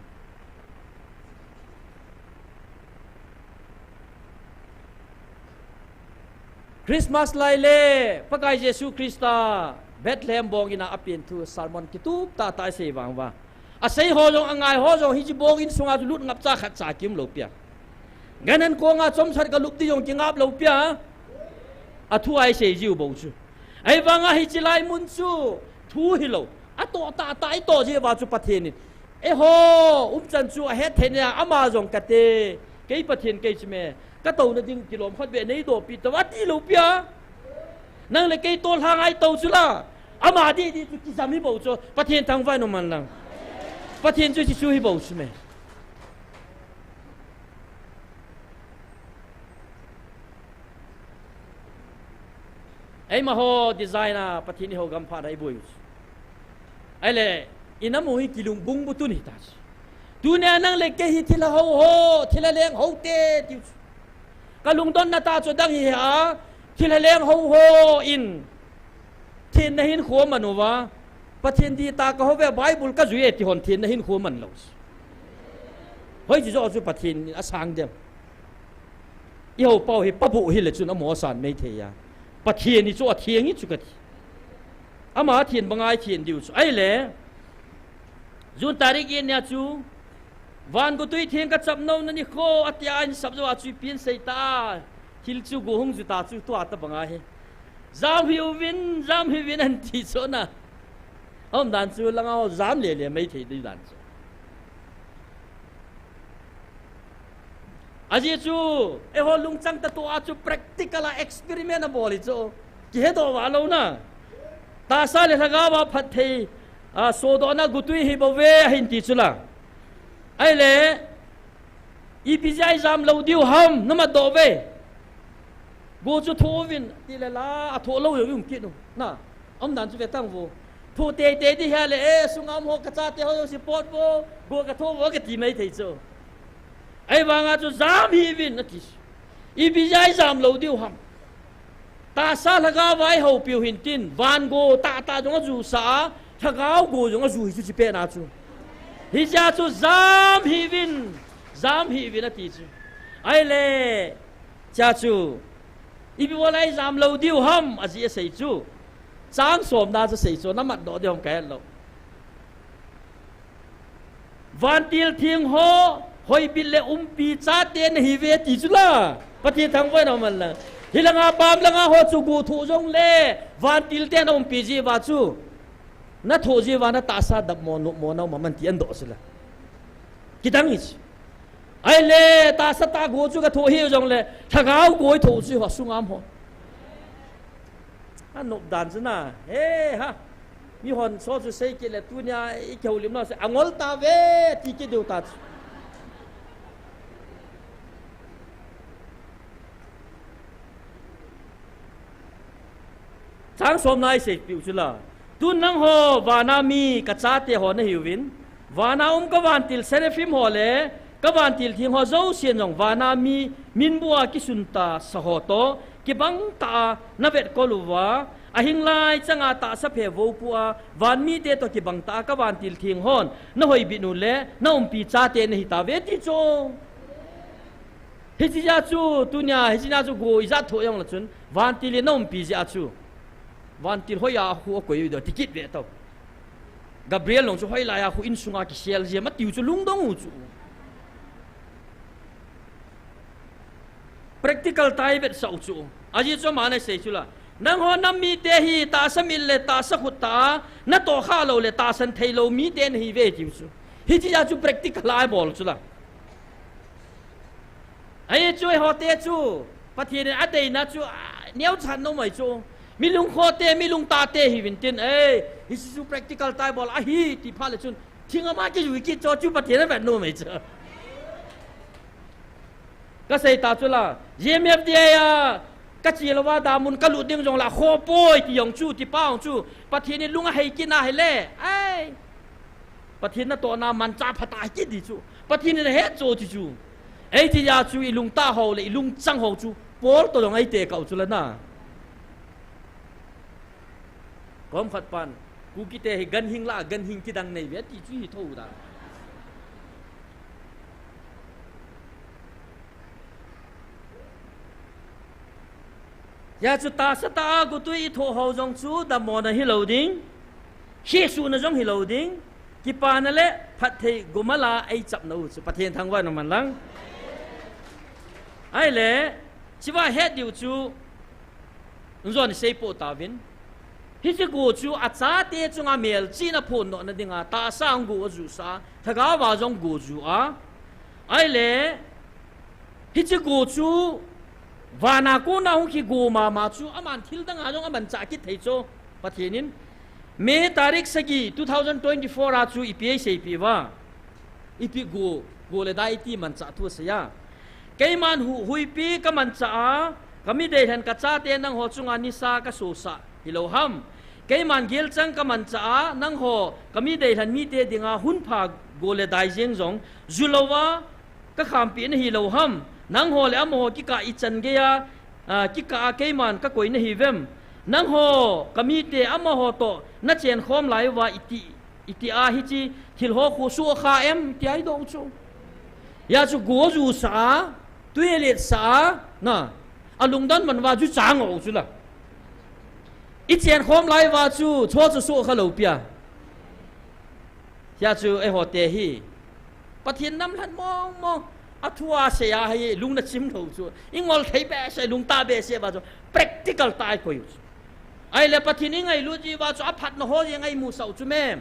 Christmas lai le, Pakai Jesu Christa, Bethlehem bong in a apen thu sermon kitup tah tah asei vang uva. Asei ho jong, angai ho jong, hiche bong in sunga chu lut ngap cha khat cha kium lou pi a. Gan an kong a chomsat kalup ding jong kingap lou pi a. Athu a asei jiu bou chu. Ahivang a hiche lai mun chu thu hilou. Atoh tah tah itoh jeh uva chu Pathen in. Eiho, umchan chu ahet theina a ama jong kate. Kei Pathen kei chu me. Katouna ding kilom khat beh neidoh pi tauva ati lou pi a. Nang le kei tolhang a itou chu la. Ama didi chu kijam hi bou chu. Pathen thangvah in um hen lang. Pathen chu hiche chu hi bou chu me. Eima ho design a Pathen in eiho gam phat a iboi u chu. Ahile, inamu hi kilungbung bu tun hita chu. Tunia nang le kei hi thilha hou ho, thilha leng hou te tiu chu. Kalungdonna tah chu adang hi a, thilha leng hou ho in thenna hinkho aman uva, Pathen dih tah kahou ve, Bible kajui e ti hon thenna hinkho aman lou chu. Hoiche joh chu Pathen in asang dem. Eiho pau hi pabuh hile chun amaho asan mei thei a. Pathen hi chu atheng hi chu kati. Ama athen banga ithen diu chu. Ahile, June tarik get nia chu, van gotui theng kachap nom na nikho, atia ahin sap jou a chu ipi asei ta. Thil chu go hung ju ta chu tua tabang ahi. Jam hih uvin, jam hih uvin ahin ti chu na. Aum dan chu langa ho jam le le mei thei ding dan chu. Ajeh chu, eiho lungchang tah tua chu practical a experiment abol hi chu. Kihedoh valou na. Tahsa le lhagao a phatthei, a, sodohna gotui hi bou ve ahin ti chu la. Ahile, ipi jeh a ijam lou diu ham, namat doh ve. Go chu thoh uvin, tile la, athoh lou jong um kit u. Na, aum dan chu ve tang vo. Thoh teitei ding hile, e, sungam ho kachate ho jouse pot vo, go kathoh vo kati mei thei chu. Ahivanga chu jam hih uvin ati. Ipi jeh a ijam lou diu ham. Tahsa lhagao a ihoupiu hin tin, van go tahtah jong ajusah a, lhagao go jong aju hi chu chipet na chu. Hijeh a chu jam hih uvin, jam hih uvin ati chu. Ahile, chea chu, ipi bol a ijam lou diu ham, ajeh asei chu. Chang somna chu asei chu, namat doh diu ham kahet lou. Vantil theng ho, hoibit le umpi chate nahi uve ti chu la. Pathen thangvah in um hen lang. Hilanga pam langa ho chu go thoh jongle, vantil ten aumpi jeh uva chu. Nathoh jeh uva natahsa dap mo, nop mo, na um aman ti ahin doh chu la. Kidang hi chu. Ahile, tahsa tah go chu kathoh hih jongle, lhagao go ithoh chu ho sungam ho. Anop dan chu na, he ha. Mihon so chu sei kit le tunia ikihoulimna se, angol tave, ti kit diu ta chu. Chang somna isei piu chu la. Tun nangho vana mi kachate ho nahiuvin, vana um kavantil seraphim ho le kavantil theng ho jousen jong vana mi minbua kisunta sa ho toh kibang tah a navetkol uva, ahinglai changa tahsa phe voupua vanmite toh kibang tah a kavantil theng hon nahoibit u le naumpi chate nahitauve ti chu. Hiche jeh a chu tunia hiche nia chu go ijat thoh jongle chun vantil in naumpi jeh a chu vantil hoiya khu akoi u ding ti kit ve tau. Gabriel jong chu hoilaiya khu insunga kisel jia matiu chu lungdong u chu. Practical tah a ivetsah u chu. Ajeh chu aman asei chu la, nangho nam mite hi tahsa mit le tahsa khut tah a natoh khah lou le tahsan theilou mite nahiuve tiu chu. Hiche jeh a chu practical a ibol chu la. Ahi chu eihote chu Pathen in adeina chu neocha nom ahi chu. Mi lungkhote, mi lungtahte hiuvin tin, hiche chu practical tah a ibol ahi ti phat le chun thing ama kijui kit chu chu Pathen in avet nom ahi chu. Kasei ta chu la, GMFDI a kache louva damun kalut ding jongle khoh poi ti jong chu, tipa jong chu Pathen in lung ahei kit na hile, Pathen natohna manchah phatah hi kit ding chu Pathen in ahet chu ti chu. Hiche jeh a chu ilungtah ho le ilungchang ho chu Paul toh jong eitekah u chu la na. Kom khat pan, Kukite hi ganhing lah a ganhing kidang neiuve ati chu hi thou dan. Hijeh chun tahsa tah a gotwi ithoh ho jong chu dammona hilou ding, hehsuhna jong hilou ding, kipana le phatthei gomala eichapna u chu Pathen thangvahna man lang. Ahile, hichea het diu chu, njon iseipoh tauvin. Hiche go chu achate chunga melchihna phondohna dinga tahsa a go ajuhsah a, lhagao a jong go ju a. Ahile, hiche go chu vana kona hung kigo mama chu aman thil danga jong amanchah kit thei chu. Pathen in May tarik sagi two thousand twenty-four a chu ipi eiseipeh uva, ipi go, go le dai iti manchah thu asei a. Keiman hu-, huipi kamanchah a, kami deilhen kachate nangho chunga nisa kasosah hilou ham? Keiman gelchang kamanchah a, nangho kami deilhen mite dinga hunpha go le dai jeng jong julouva kakhampeh nahilou ham? Nangho le amaho kikah ichan geiya, kikah a keiman kakoi nahiuvem? Nangho kamite amaho toh nachenkhom lai uva iti, iti a hiche thilho khu sohkha em tia idoh u chu. Hijeh chun go ajuhsah a, twi aletsah a, na, alungdon man uva ju chang u chu la. Ichenkhom lai uva chu cho chu sohkha lou pia. Hijeh chun eihote hi Pathen namlhat mong mong, athua seiya hi lung nachim lou chu, ingol thei behseh, lungtah behseh uva chu practical tah a ikoi u chu. Ahile Pathen ingailut jiuva chu aphatna ho jeng a imusah u chu me.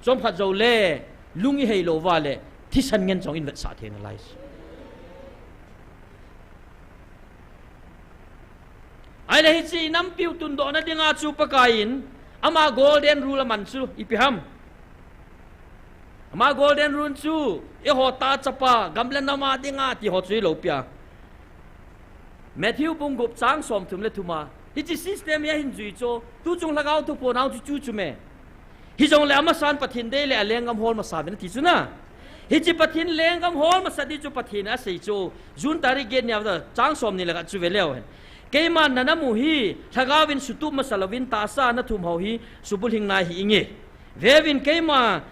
Chomkhat joule lung iheilou uva le thisan ngen chong invetsah thei nalai chu. Ahile hiche inampiu tundohna dinga chu Pakai in ama golden rule aman chu ipi ham? Ama golden rule chu eiho tah chapa gam le nam a dinga ti ho chu ilou pia. Matthew bung gup chang somthum le thum a, hiche system hi ahin jui chu, tuchung lhagao thuphon a chu chu chu me. Hijongle amasan Pathen dei le alenggam hol masa uvin ati chu na. Hiche Pathen lenggam hol masat ding chu Pathen in asei chu, June tarik get nia chang somni le khat chu veleu hen. Keiman nanam u hi lhagaovin sutup masa louvin tahsa a nathum ho hi subulhing nai hih inge. Veuvin, keima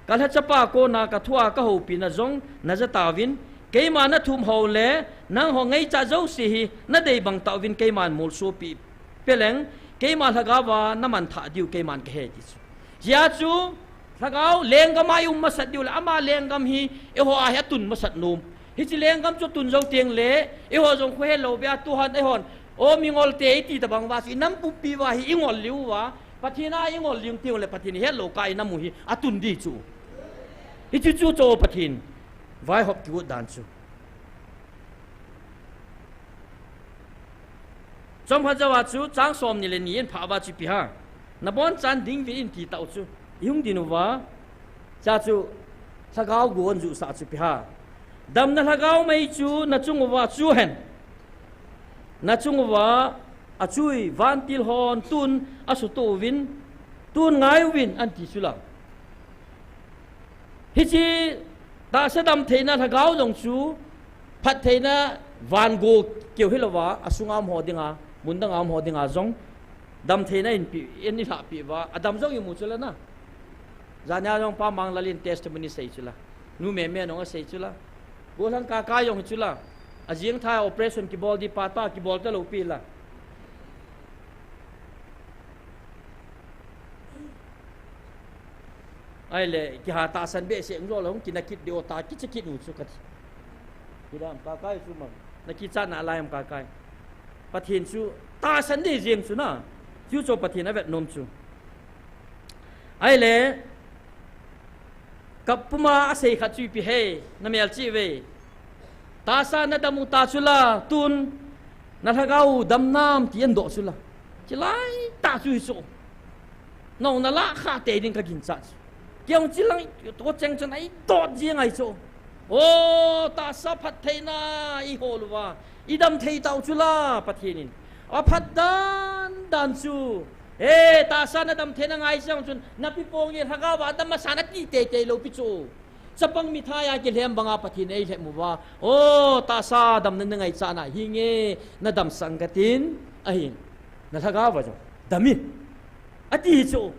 kalhachapa kona kathua kahoupina jong najatauvin, keima nathum ho le nangho ngaichat jouse hi nadei bang tauvin keiman molsopih peleng, keima lhagaova namanthah diu keiman kahe ti chu. Hijeh chun lhagao lenggam a ium masat diu le ama lenggam hi eiho a hi atun masat nom. Hiche lenggam chu atun jou tengle eiho jong khohetlou beh a tuhan eihon, o mingolte iti tobang uva chu inam pumpi uva hi ingol liu uva, Pathen a ingol liu tengle Pathen in hetlou kah a inam u hi atun ding chu. Hiche chu chu Pathen vaihop kigot dan chu. Chomkhat jouva chu chang somni le ni in phah uva chu ipi ham? Nabonchan dingvin in ti tah u chu. Ihung ding uva, hijeh chun lhagao go ajuhsah chu ipi ham? Damna lhagao mei chu nachung uva chu hen. Nachung uva Achui, vantil hon tun asuto uvin, tun ngai uvin, anti chula. Hiche tahsa damtheina lhagao jong chu, phattheina van go keu hilouva, asunga um ho dinga, mun danga um ho dinga jong, damtheina inpi, in ilhahpi uva, adam jong imu chula na. Jania jong Pa Manglal in testimony sei chula. Nu Meme nong asei chula. Golhang Kakai jong hi chula. Ajing thai operation kibol di pa ta, kibol talou pi la. Ahile, kiha tahsan behseh jong lou, kinakit deu ta, kicha kit u chu kati. Kidam Kakai chu mang. Nakichat nalai am Kakai. Pathen chu tahsan di jeng chu na. Chu chu Pathen avet nom chu. Ahile, Kap puma asei khat chu ipi ham, na melchih uve. Tahsa nadam u ta chula, tun, na lhagao u dam nam ti ahin doh chula. Chilai tah chu hi chu. Nao na lah kha tei ding kaginchat chu. Kei jong chilai, to cheng chun ahin doh jeng ahi chu. O, tahsa phattheina ihol uva. Idam thei tau chula, Pathen in. Aphat dan dan chu. He, tahsa nadam theina ngai chang chun, napi pong in lhagao va dam masa nati teitei lou pi chu. Chapang mithai a kilhem banga Pathen in eilhem uva. O, tahsa damna nangaichat na hinge, nadam sang katin, ahin. Na lhagao va jong dam in. Ati hi chu.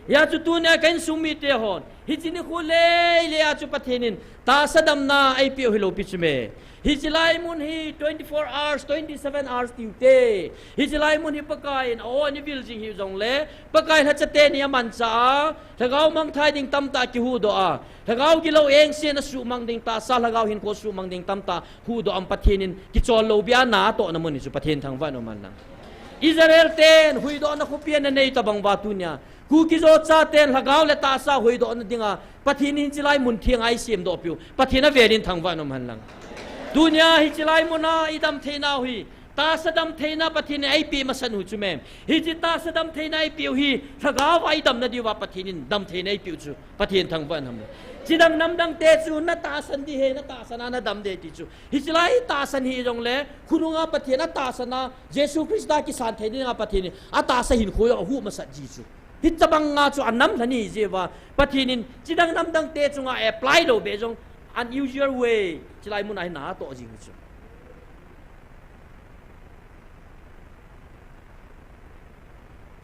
Hia chu tunia ka insung mite hon. Hiche nikho lei lei a chu Pathen in tahsa damna eipeh u hilou pi chu me. Hiche lai mun hi twenty-four hours, twenty-seven hours tiu te. Hiche lai mun hi Pakai in a-o ana vil jing hiu jongle, Pakai lhacha teni amanchah a, lhagao mangthai ding tamtah kihuhdoh a, lhagao gilou engse na suhmang ding tahsa, lhagao hinkho suhmang ding tamtah huhdoh a um Pathen in kichol lou bia na atohna mun hi chu Pathen thangvah in um hen lang. Israel ten huhdohna khopi ana nei tobang uva tunia Kuki-Zo chaten lhagao le tahsa huhdohna dinga Pathen in chilai mun theng a eisemdoh piu. Pathen avel in thangvah in um hen lang. Tunia hiche lai muna idam theina u hi, tahsa dam theina Pathen in eipeh masat u chu me. Hiche tahsa dam theina eipeh u hi, lhagao va idamna diuva Pathen in dam theina eipeh u chu Pathen thangvah in um hen lang. Chidang namdang te chu na tahsan di hi, na tahsan a nadam di ti chu. Hiche lai tahsan hi jongle, khonunga Pathen atahsan a, Jesu Christa kisan thei dinga Pathen in atahsa hinkho jong ahuh masat ji chu. Hitabang a chu anam lhani jeh uva, Pathen in chidang namdang te chunga apply lou be jong, unusual way, chilai muna hi na atoh jing chu.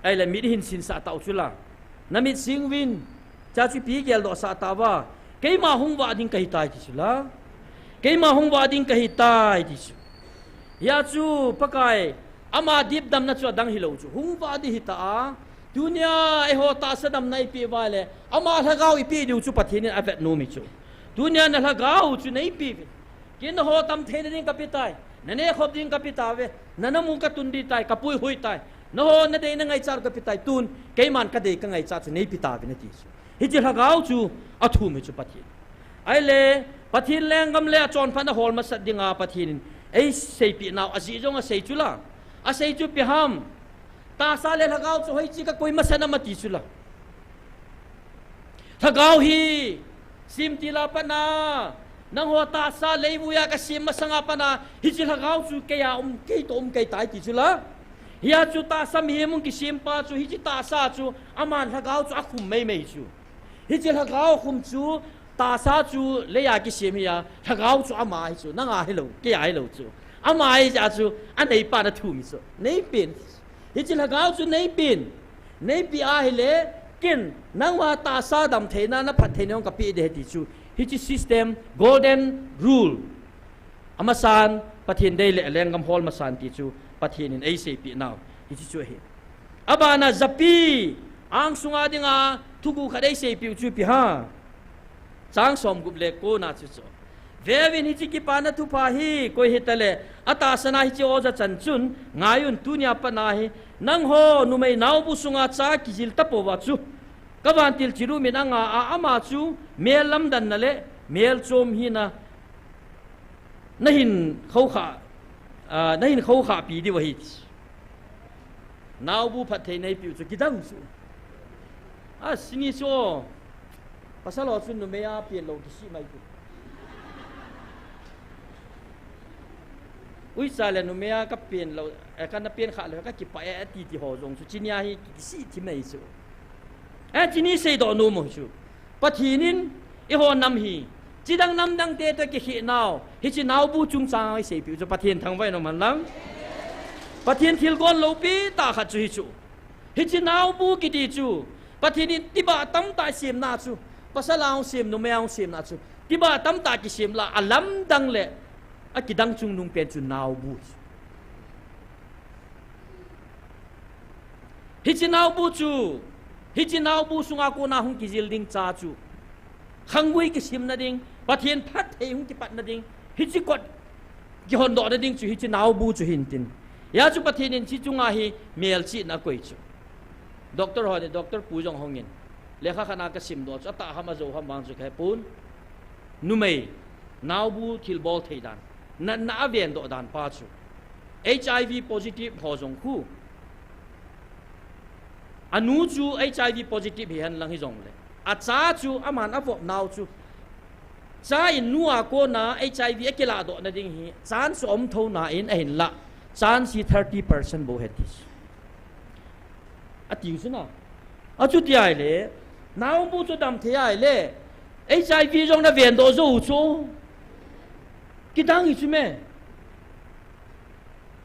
Ahile mit hin sinsah tau chula. Na mit sing uvin, cha chu ipi geldoh sah tauva. Keima hung vah ding kahitai ti chula. Keima hung vah ding kahitai ti chu. Hia chu Pakai, ama dipdamna chu adang hilou chu. Hung vah ding hita a. Tunia eiho tahsa damna ipeh uva le, ama lhagao ipeh diu chu Pathen in avet nom hi chu. Tunia na lhagao chu neipeh uve. Kei nangho tam theina ding kape tai. Na nekhop ding kape tauve. Na namu katun ding tai, kapuihui tai. Nangho nadei nangaichat u kape tai. Tun, keiman kadei kangaichat chu neipe tauvin ati chu. Hiche lhagao chu athum hi chu Pathen. Ahile, Pathen lenggam le achonphatna hol masat dinga Pathen in eiseipeh nau ajeh jong asei chula. Asei chu ipi ham. Tahsa le lhagao chu hoiche kakoi masat ham ati chula. Lhagao hi, semtil a pat na, nangho tahsa leivui a kasem masanga pat na, hiche lhagao chu keiya um, kei toh um kei tai ti chula. Hia chu tahsa mihem hung kisem pa chu, hiche tahsa chu, aman lhagao chu akhum maimai chu. Hiche lhagao khum chu, tahsa chu leiya kisem hi a, lhagao chu ama hi chu, nanga hilou, keiya hilou chu. Ama hi jeh a chu, aneipa na thum hi chu. Neipen. Hiche lhagao chu neipen, neipe ahile, ken, nangma tahsa dam theina, na phat theina jong kapeh ding ahi ti chu. Hiche system, golden rule. Amasan, Pathen dei le lenggam hol masan ti chu, Pathen in eiseipeh nau. Hiche chu ahi. Abana japi, angsunga dinga, thuguh khat eiseipeh u chu ipi ham. Chang somgup le kona chu chu. Veuvin hiche kipana thupha hi, koi hitale, atahsan a hiche oja chan chun, ngaiyun tunia pat na hi, nangho numei naobu sunga cha kijil tapouva chu. Ka vantil chiru min anga a ama chu, mel lamdanna le, mel chom hina, nahin khoukhah, ah, nahin khoukhah pi diu ahi. Naobu phattheina eipeh u chu kidang chu. A, sini chu. Pasal ho chu numei a pen lou kisih mai chu. Uicha le numei a ka pen lou, eh, kana pen kha lou, ka kipah e, ati ti ho jong chu, chunia hi ki, kisih thim ahi chu. Eh, chuni seidoh nom u chu. Pathen in, eiho nam hi, chidang nam dang te toh kikhel nau, hiche naobu chungchang a iseipiu chu, Pathen thangvah in umhen lang. Pathen thilgon loupi tah khat chu hichu. Hiche naobu kiti chu, Pathen in tibah tamtah semna chu, pasal a hung sem, numei a hung semna chu, tibah tamtah kisem lah a alamdang le akidang chungnung pen chu naobu chu. Hiche naobu chu, hiche naobu sunga kona hung kijil ding cha chu, khanggui kisimna ding, Pathen phatthei hung kipatna ding, hiche kot kihondohna ding chu hiche naobu chu hintin. Hia chu Pathen in hiche chunga hi melchihna akoi chu. Doctor ho ni, Doctor pu jong hungin. Lekha khat a kasimdoh chu, atah ham ajou ham vang chu kahepon. Numei, naobu thilbol thei dan, natna avendoh dan pa chu, H I V positive ho jong khu. Anu chu H I V positive hihen lang hijongle, acha chu aman avop nau chu, cha in nu a kona H I V akiladohna ding hi chance chu aum thou nan ahinlah, chance hi thirty percent bou ahi ti chu atiu chu na. Achuti ahile, naobu chu damthei ahile, H I V jong navendoh jou u chu, kidang hi chu me.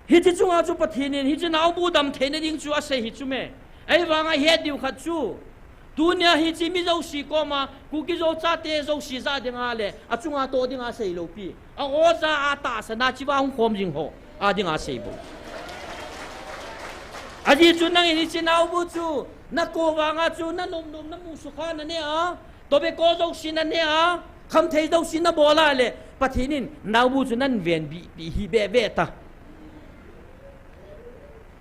Hiche chunga chu Pathen in hiche naobu damtheina ding chu asei hi chu me. Ahivanga het diu khat chu, tunia hiche mi jouse koma, Kuki-Zo chate jouse jah dinga le achunga toh dinga seilou pi, a-o ja a tahsan a chea hung khom jing ho a dinga sei bou. Ajeh chu nangin hiche naobu chu, nakou vanga chu, nanom nom namu sukha nanei a, tobacco jouse nanei a, khamthei jouse nabol a le, Pathen in naobu chu nahin venbih pi hi behbeh ta.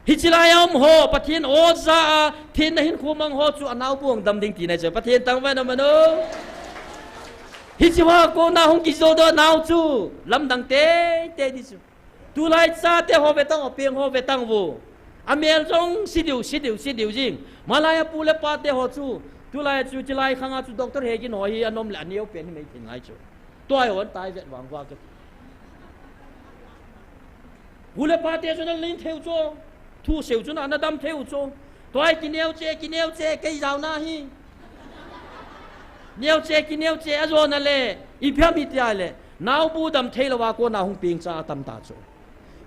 Hiche lai a um ho, Pathen o ja a, thenna hinkho mang ho chu anaobu hung dam ding tina ahi chu. Pathen thangvah in umhen lang. Hiche hoa kona hung kijildoh nau chu lamdang teitei ding chu. Tulai chate ho ve tang, apeng ho ve tang vo. Amel jong se diu, se diu, se diu jing. Malai a pu le pate ho chu, tulai chu, chilai khanga chu Doctor Hegin ho hi anom le aneo pen hi mei thin lai chu. Tua hi hon tai vet vang vang chu. Pu le pate chu naling thei u chu, thu seu chu na, nadam thei u chu. Tua hi kineo che, kineo che, kei jaona hi. Neo che, kineo che, ajona le, ipi ham iti ahile, naobu damthei louva kona hung peng cha atam ta chu.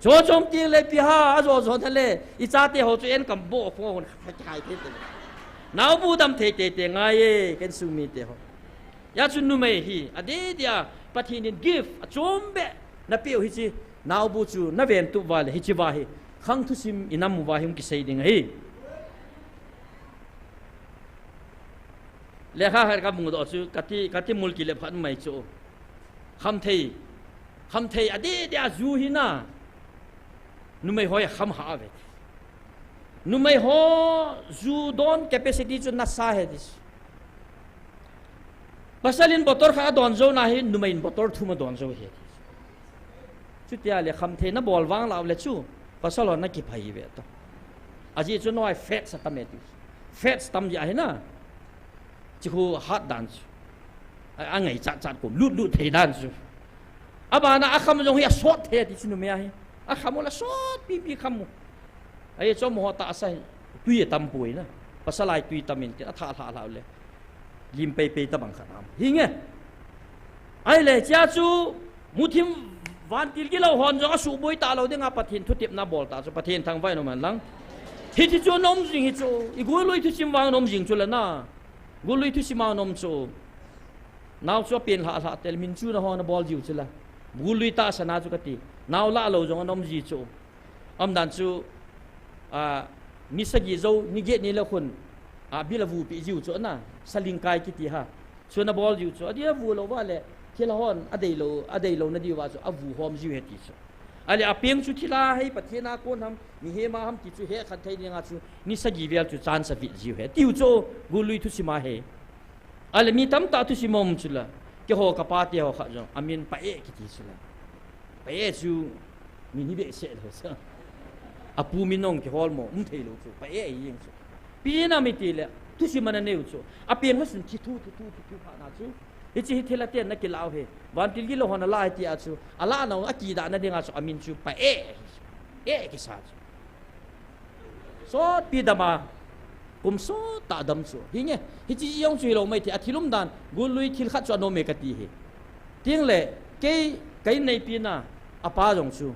Chu chom teng le ipi ham, ajo jona le, ichate ho chu en kam bo khong hon khai thei te. Naobu damthei teitei ngai e, ken sung mite ho. Hia chu numei hi, adeh dia, Pathen in gift, achom beh, napeh u hiche, naobu chu, naventup uva le, hiche uva hi, khang thusim inam uva hi hung kisei ding ahi. Lekha khat kamudoh chu, kati, kati mul kilep khat mai chu. Khamthei, khamthei, adeh dia ju hi na. Numei ho hi kham hah uve. Numei ho ju don capacity chu nasa ahi ti. Pasal in bottle khat adon jou na hi, numei in bottle thum adon jou ahi ti. Chuti ahile khamthei nabol vang lah le chu, pasal ho nakipha hi ve ta. Ajeh chu noi fats atam e ti. Fats tam jeh ahi na. Chu khu hat dan chu. A, angaichat chat kom lut lut thei dan chu. Abana akham jong hi asot thei ti chu numei a hi. Akham u la sot pipi kham u. Ahi chu amaho tahsa hi. Tui atam poi na. Pasal lai tui tam in tin atha lha lha le. Lim pei pei tabang khat am. Hi nge. Ahile, chea chu, muthim vantil gilou hon jong asuboi talou dinga Pathen thutepna bol ta chu, Pathen thangvah in umhen lang. Hiche chu nom jing hi chu, igul lui thusim vang nom jing chu le na. Gul lui thusim a nom chu. Nao chu apen lhah lhah tel, min chu na ho nabol jiu chu le. Gul lui tahsan a chu kati. Nao lah lou jong anom ji chu. Umdan chu, a, ni sagi jou, ni get ni le khun, a, bil avupi jiu chu na, salingkai kiti ha. Chu nabol jiu chu, adeh a vu lou uva le, thil hon, adeilou, adeilou na diu va chu, avu hom jiu ahi ti chu. Ahile apeng chu thil a hei Pathen a kon ham, mihem a ham ti chu hekhen thei dinga chu, ni sagi vel chu chance avit jiu ahi. Tiu chu, gul lui thusim a hi. Ahile mi tamtah thusim um chu la, keiho kapa te ho khat jong, amin Pa-e kiti chu la. Pa-e chu, min hi behseh lou sa. Apu min nong kihol mo, um thei lou chu, Pa-e ahi jeng chu. Ipi jeh ham iti le, thusim ana neiu chu. Apeng ho chun thi thu, thi thu, thi thu phat na chu. Hiche hi thilha ten ana kilah u ahi. Vantil gilou hon ala ahi tia chu, alah nau akidahna dinga chu amin chu Pa E, E kisa chu. Sotpi dama, kum sot tah dam chu. Hinge, hiche jong chu hilou maithei, athil umdan, gullui thil khat chu anom e kati ahi. Tengle, kei, ka inneipi na, apa jong chu,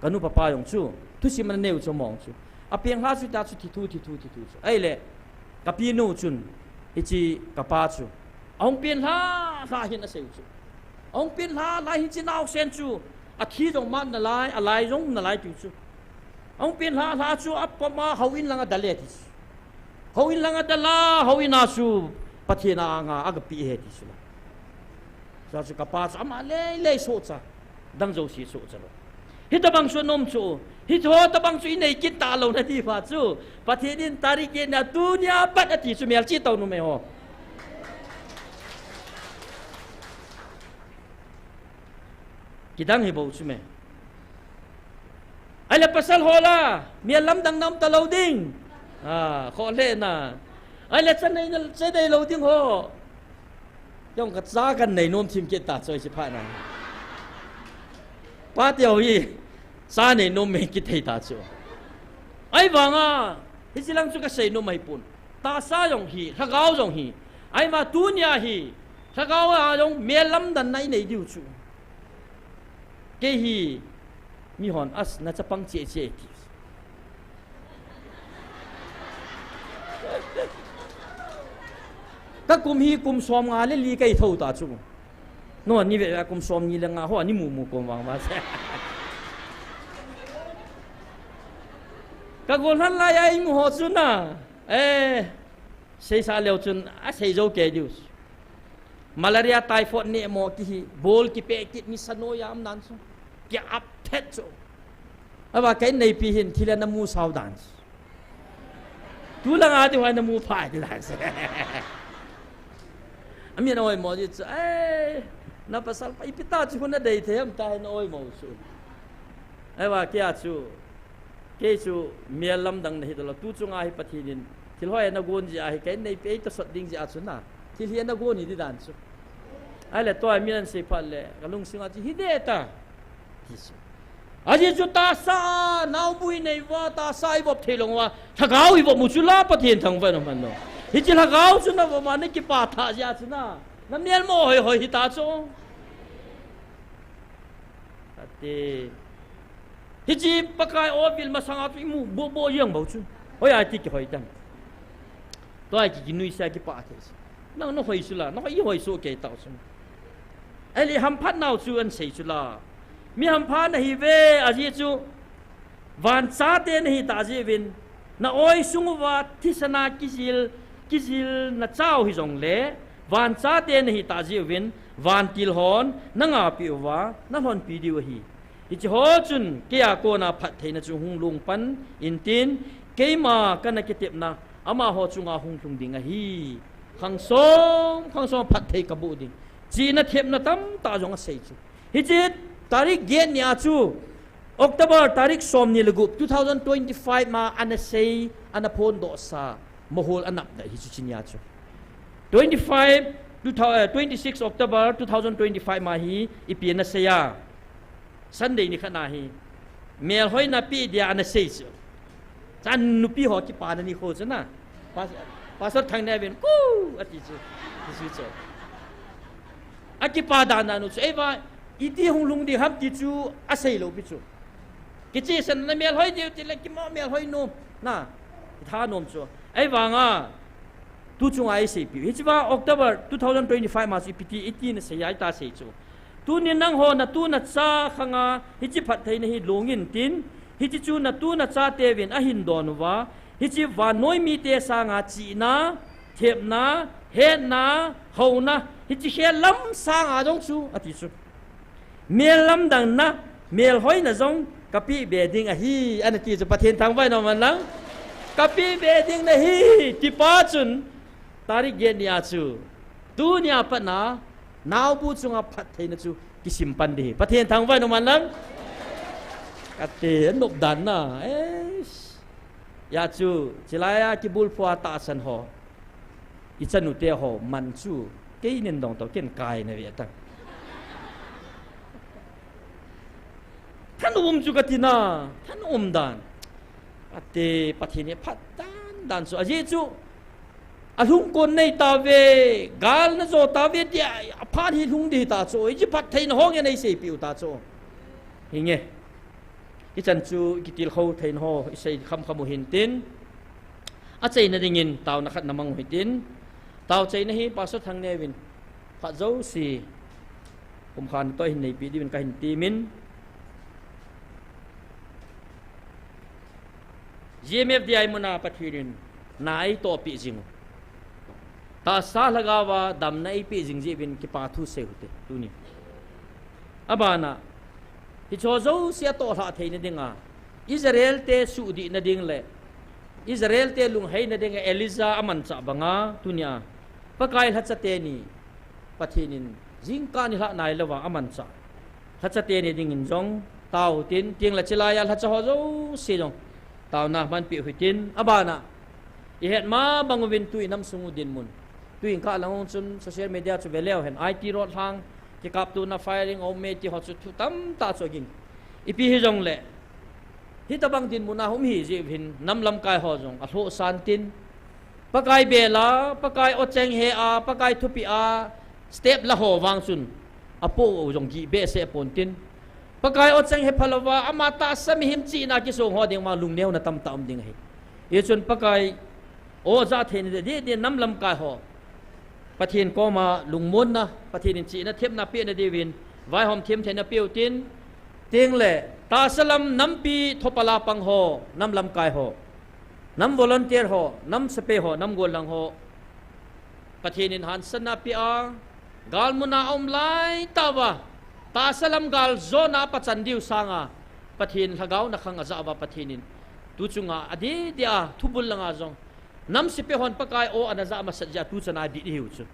ka nupa pa jong chu, thusim ana neiu chu mong chu. Apeng lha chu ta chu thithu, thithu, thithu chu. Ahile, ka pinu chun, hiche ka pa chu. Ahung pen lha, lha hin aseiu chu. Ahung pen lha, lha hin hiche naosen chu. Athi jong mat nalai, alai jong nalai tiu chu. Ahung pen lha, lha chu apom a houin langa dal e ti chu. Houin langa dal a, houin a chu Pathen a anga, aga pe e ti chu la. Chua chu ka pa chu ama lei lei sohcha, dang jouse sohcha lou. Hitabang chu anom chu, hiche ho tabang chu inei kit talou na ti pha chu, Pathen in tarik get nia tunia pat ati chu melchih tau numei ho. Kidang hi bou chu me. Ahile pasal ho la, mel lamdang na um talou ding. A, kholhehna. Ahile cha nei na, cha nei lou ding ho. Jong ka cha kan nei nom thim kit ta chu hiche phat na. Pate ho hi, cha nei nom me kithei ta chu. Ahivanga, hiche lang chu ka sei nom ahipon. Tahsa jong hi, lhagao jong hi. Ahivang tunia hi, lhagao a jong mel lamdan na inei diu chu. Kei hi, mihon as na chapang cheh cheh ti. Ka kum hi kum som nga le li kei thou ta chu. No, ni ve kum som ni le nga ho, ni mu mu kom vang va se. Ka gol han lai ai mu ho chu na. Eh, sei sa leu chun, asei jou kei diu. Malaria, typhoid neh mo kihi, bol kipeh kit, nisa noiya um dan chu. Ki ap thet chu. Ahivang ka inneipi hin, thil ana mu sao dan chu. Tu langa ti hoi na mu phai ti dan chu. Amin a oimo ji chu, eh, na pasal pa ipi ta chu hung na dei thei ham ta hin oimo chu. Ahivang kei a chu, Kei chu mel lamdang na hi talou, tu chunga hi Pathen in thil hoi ana gon jeh a hi, ka inneipi ei tosot ding jeh a chu na, thil hi ana gon hi di dan chu. Ahile tua min an sei phat le, ka lungsim a chu hi de ta. Ti chu. Ajeh chu tahsa a, naobu inei uva, tahsa ivop thei lou uva, lhagao ivop u chu la Pathen thangvah in um hen lang. Hiche lhagao chu navop a na kipah thah jeh a chu na, na mel mo hoi hoi hi ta chu. Ati. Hiche Pakai o vil masanga chu imu bohboh jeng bou chu. Hoi a ti kihoi tan. Tua ki kinuisah kipah thei chu. Nang na hoi chu la, na hoi, ihoi soh kei tau chu. Ahile hamphat nau chu an sei chu la. Mi hampha nahi uve, ajeh chu. Van chate nahi tah jeh uvin, na oi sung uva thisan a kijil, kijil na chau hijongle, van chate nahi tah jeh uvin, vantil hon na ngapi uva, na lhonpi diu ahi. Hiche ho chun, kei a kona phattheina chu hung lhung pan intin, keima kana kitepna, amaho chunga hung lhung ding ahi. Khang som, khang som phatthei kaboh ding. Chihna thepna tamtah jong asei chu. Hiche tarik get nia chu, October tarik som ni le gup, two thousand twenty-five ma ana sei, ana phondoh sa, mahol anap da hi chu chinia chu. Twenty-five, two thousand, eh, twenty-six October two thousand twenty-five ma hi, ipi ana sei a. Sunday ni khat na hi, melhoina pe dia ana sei chu. Chan nupi ho kipana nikho chu na. Pas-, Pastor Thangneovin, "Ku!" ati chu. Ti chu chu. Akipa dan dan u chu. Eiva, iti hung lhung ding ham ti chu asei lou pi chu. Kichehsel na melhoi diu tile kimo melhoi nom. Na, itha nom chu. Eivanga, tu chunga iseipi u. Hichea October two thousand twenty-five ma chu ipi ti, iti na sei a ita sei chu. Tunin nangho natu nacha khanga hiche phattheina hi lhung intin, hiche chu natu nachateuvin ahin don uva, hiche vannoi mite sanga chihna, thepna, hetna, houna, hiche khel lam sanga jong chu, ati chu. Mel lamdang na, melhoina jong kapeh be ding ahi, ana ti chu Pathen thangvah in um hen lang. Kapeh be ding nahi, tipa chun, tarik get nia chu. Tunia pat na, naobu chunga phattheina chu kisim pan ding ahi. Pathen thangvah in um hen lang. Kati, anop dan na. Eish. Hijeh chun, chulaiya kibulphu a tahsan ho. Ichanute ho, man chu. Kei nin dong tau, ken kai na ve tang. Thanom chu ka ti na, thanom dan. Ate, Pathen hi phat dan dan chu. Ajeh chu, alhung kon nei ta ve, gal na jo ta ve, tia, aphat hi lhung di ta chu. Iji phat thei na hong e nei sei piu ta chu. Hinge. Hichan chu kitilkhou theina ho, isei khamkham u hintin. Achaina dingin taona khat namang u hitin. Tao chaina hi Pastor Thangneo in phat jouse pumkhat toh hin neipi diuvin kahin temin. G M F D I muna Pathen in na eitoh peh jing u. Tahsa lhagao a damna eipeh jing jeh uvin kipa thu sei u hite, tuni. Abana, hiche jouse atoh lhah theina dinga, Israel te suhdih na ding le, Israel te lunghei na dinga Elijah amanchah banga, tunia, Pakai lhacha teni, Pathen in jingkah nilhah nailouva amanchah lhacha teni dingin jong tao u hitin, tengle chulaiya lhacha ho jouse jong taona manpeh u hitin, abana, ihet ma bang uvin tu inam sung u dinmun. Tuin kah lang ong chun social media chu veleu hen, I T road lhang, kikaptona firing, aum e ti ho chu thu tamtah chu aging. Ipi hijongle, hitabang dinmuna hung hi jeh uvin nam lamkai ho jong alhohsan tin, Pakai bela, Pakai o cheng he a, Pakai thupeh a, step la ho vang chun, apoh u jong gih behseh pon tin. Pakai o cheng he phalouva, ama tahsa mihem chihna kisong ho ding vang lungneona tamtah um ding ahi. Hichun Pakai o ja theina di, di, di nam lamkai ho. Pathen koma lungmonna, Pathen in chihna themna pehna diuvin, vaihom them theina peh u hitin, tengle, tahsa lam nampi thopal a pang ho, nam lamkai ho, nam volunteer ho, nam sepai ho, nam gollhang ho, Pathen in hansanna apeh a, galmuna aum laitah uva, tahsa lam gal jona apachan diu sanga, Pathen lhagaona khang ajah uva Pathen in, tu chunga adeh deh a, thubul langa jong, nam sepai hon Pakai o ana jah masat jeh a tu chan a adih dih u chu.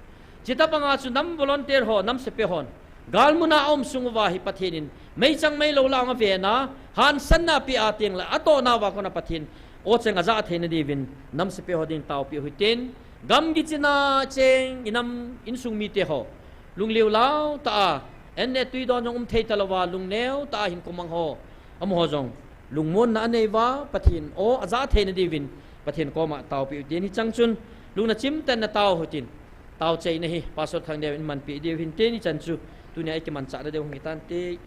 Chuti banga chu nam volunteer ho, nam sepai hon, galmuna aum sung uva hi Pathen in, meichang meilou lang avena, hansanna apeh a tengle, atohna uva kona Pathen o cheng ajah theina diuvin, nam sepai ho ding taopeh u hitin, gamgi china cheng inam insung mite ho, lungliu lau tah a, an le tui don jong um thei talouva, lungneo tah a hin kumang ho, amaho jong lungmonna anei uva, Pathen o ajah theina diuvin, Pathen koma taopeh u hitin, hichang chun, lungna chimtah in natao u hitin, tao chaina hi Pastor Thangneo in manpeh diu hintin, hichan chu, tunia ikimanchahna diu hung hitante.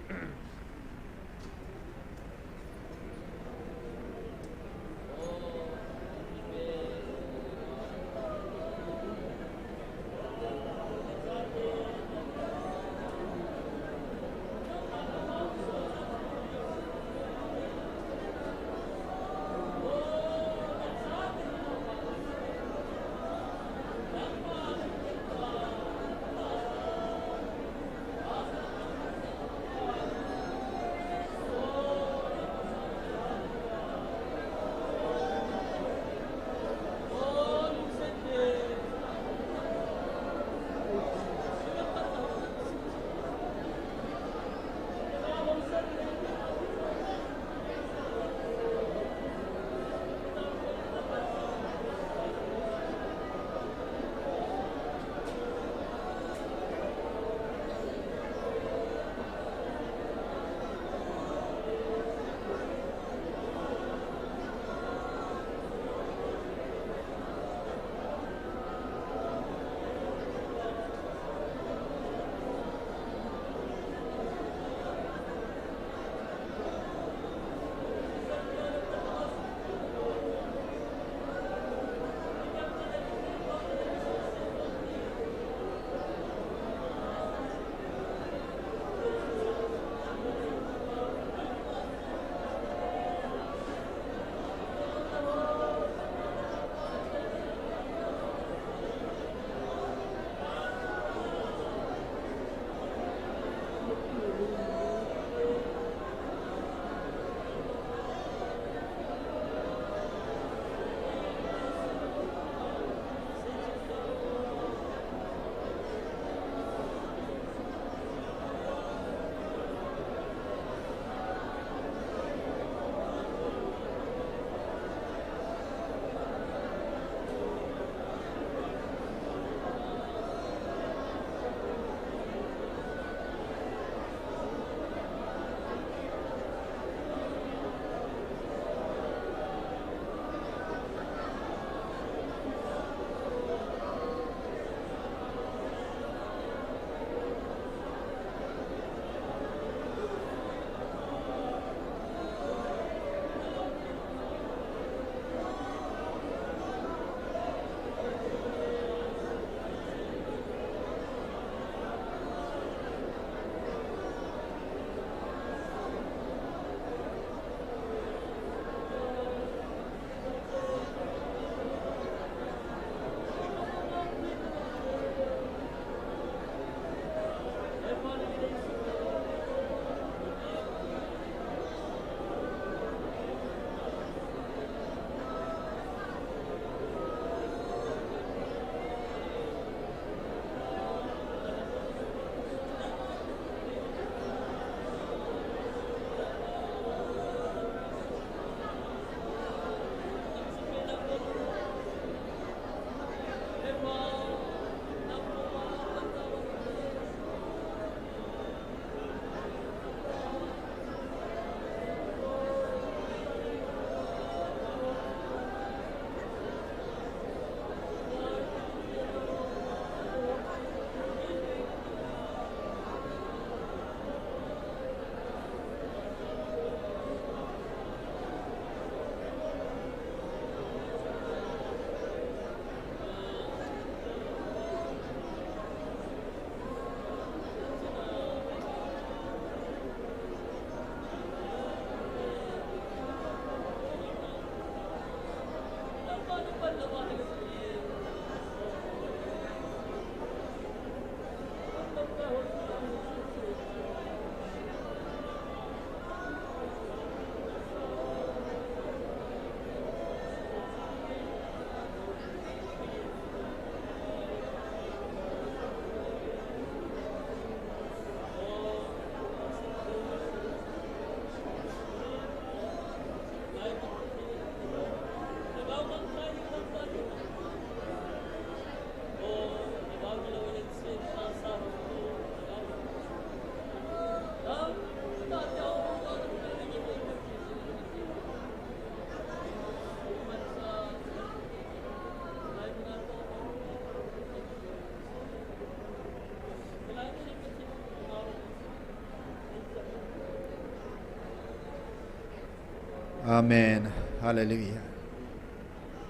Amen. Hallelujah.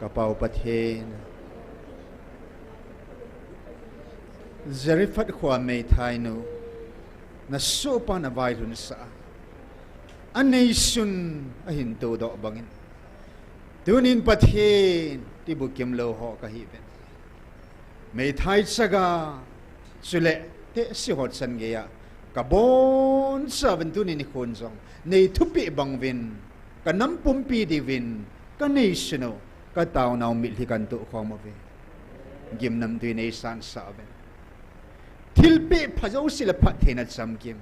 Ka Pa u Pathen, Zarephath khoa meithainu, na sohpa na vailhun sah a, a neisun a hin todoh bangin, tunin Pathen, ti bukim lou ho ka hi uvin. Meithai chaga, chule tehse ho chan geiya ka boncha uvin, tuni nikhon jong nei thupeh bang uvin, ka nam pumpi diuvin ka neisun u, ka taonau mitlhi kan tohkhom uve. Gimnamtui nei sansah uvin. Thilpeh pha jouse le phattheina chamkim.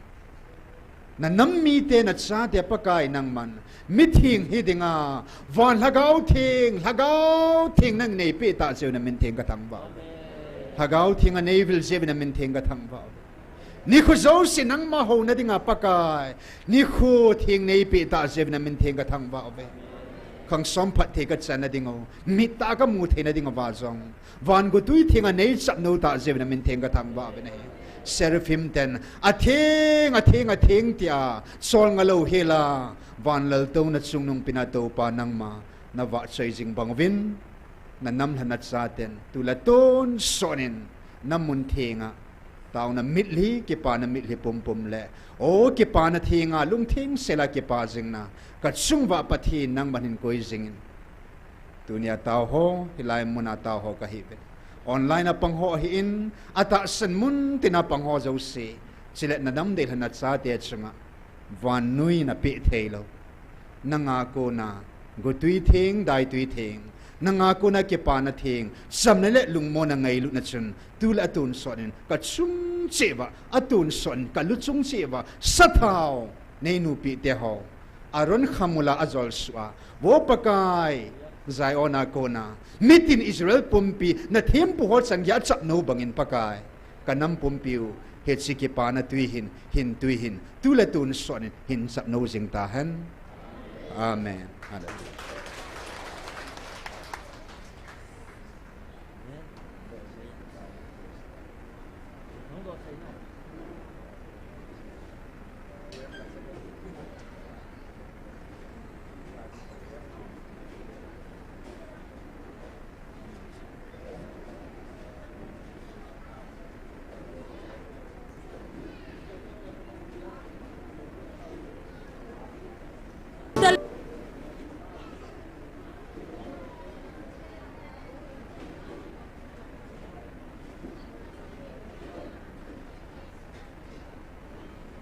Na nam mite, na chate Pakai nangman mitheng hi dinga van Lhagao Theng, Lhagao Theng nang neipeh tah jeh u na min theng ka thangvah uve. Lhagao Theng a neivil jeh u na min theng ka thangvah uve. Nikho jouse nangma houna dinga Pakai, nikho theng neipeh tah jeh u na min theng ka thangvah uve. Khang som phatthei ka channa ding u, mittah a ka mu theina ding uva jong, van gotui theng a nei chapnou tah jeh u na min theng ka thangvah uve nahi. Seraphim ten, "Atheng, atheng, atheng," tia cholngah lou hela, van laltouna chungnung pina Toupa nangma na vahchoi jing bang uvin, na nam lha na chaten tulai tonsot in na mun thenga taona mitlhi, kipana mitlhi pumpum le, o kipana thenga lungtheng sela kipa jingna ka chung uva Pathen nangman hin koi jingin. Tunia tao ho, hilai muna tao ho ka hi uvin, online a pang ho ahin, atahsan mun tina pang ho jouse, chule na nam deilhen na chate chunga vannoi na peh theilou, nanga kona gotui theng, daitui theng, nanga kona kipana theng, chamna le lungmonna ngailutna chun tulai atonsot in ka chung cheh uva, atonsot in ka luchung cheh uva sathao nei nupite ho, Aaron khamula ajolsuh a, vo Pakai, Zion a kona mitin Israel pumpi na thempu ho chan geiya achapnou bangin Pakai, ka nam pumpi u hiche kipana tui hin, hin tui hin, tulai tonsot in hin chapnou jing tahen. Amen. Hallelujah.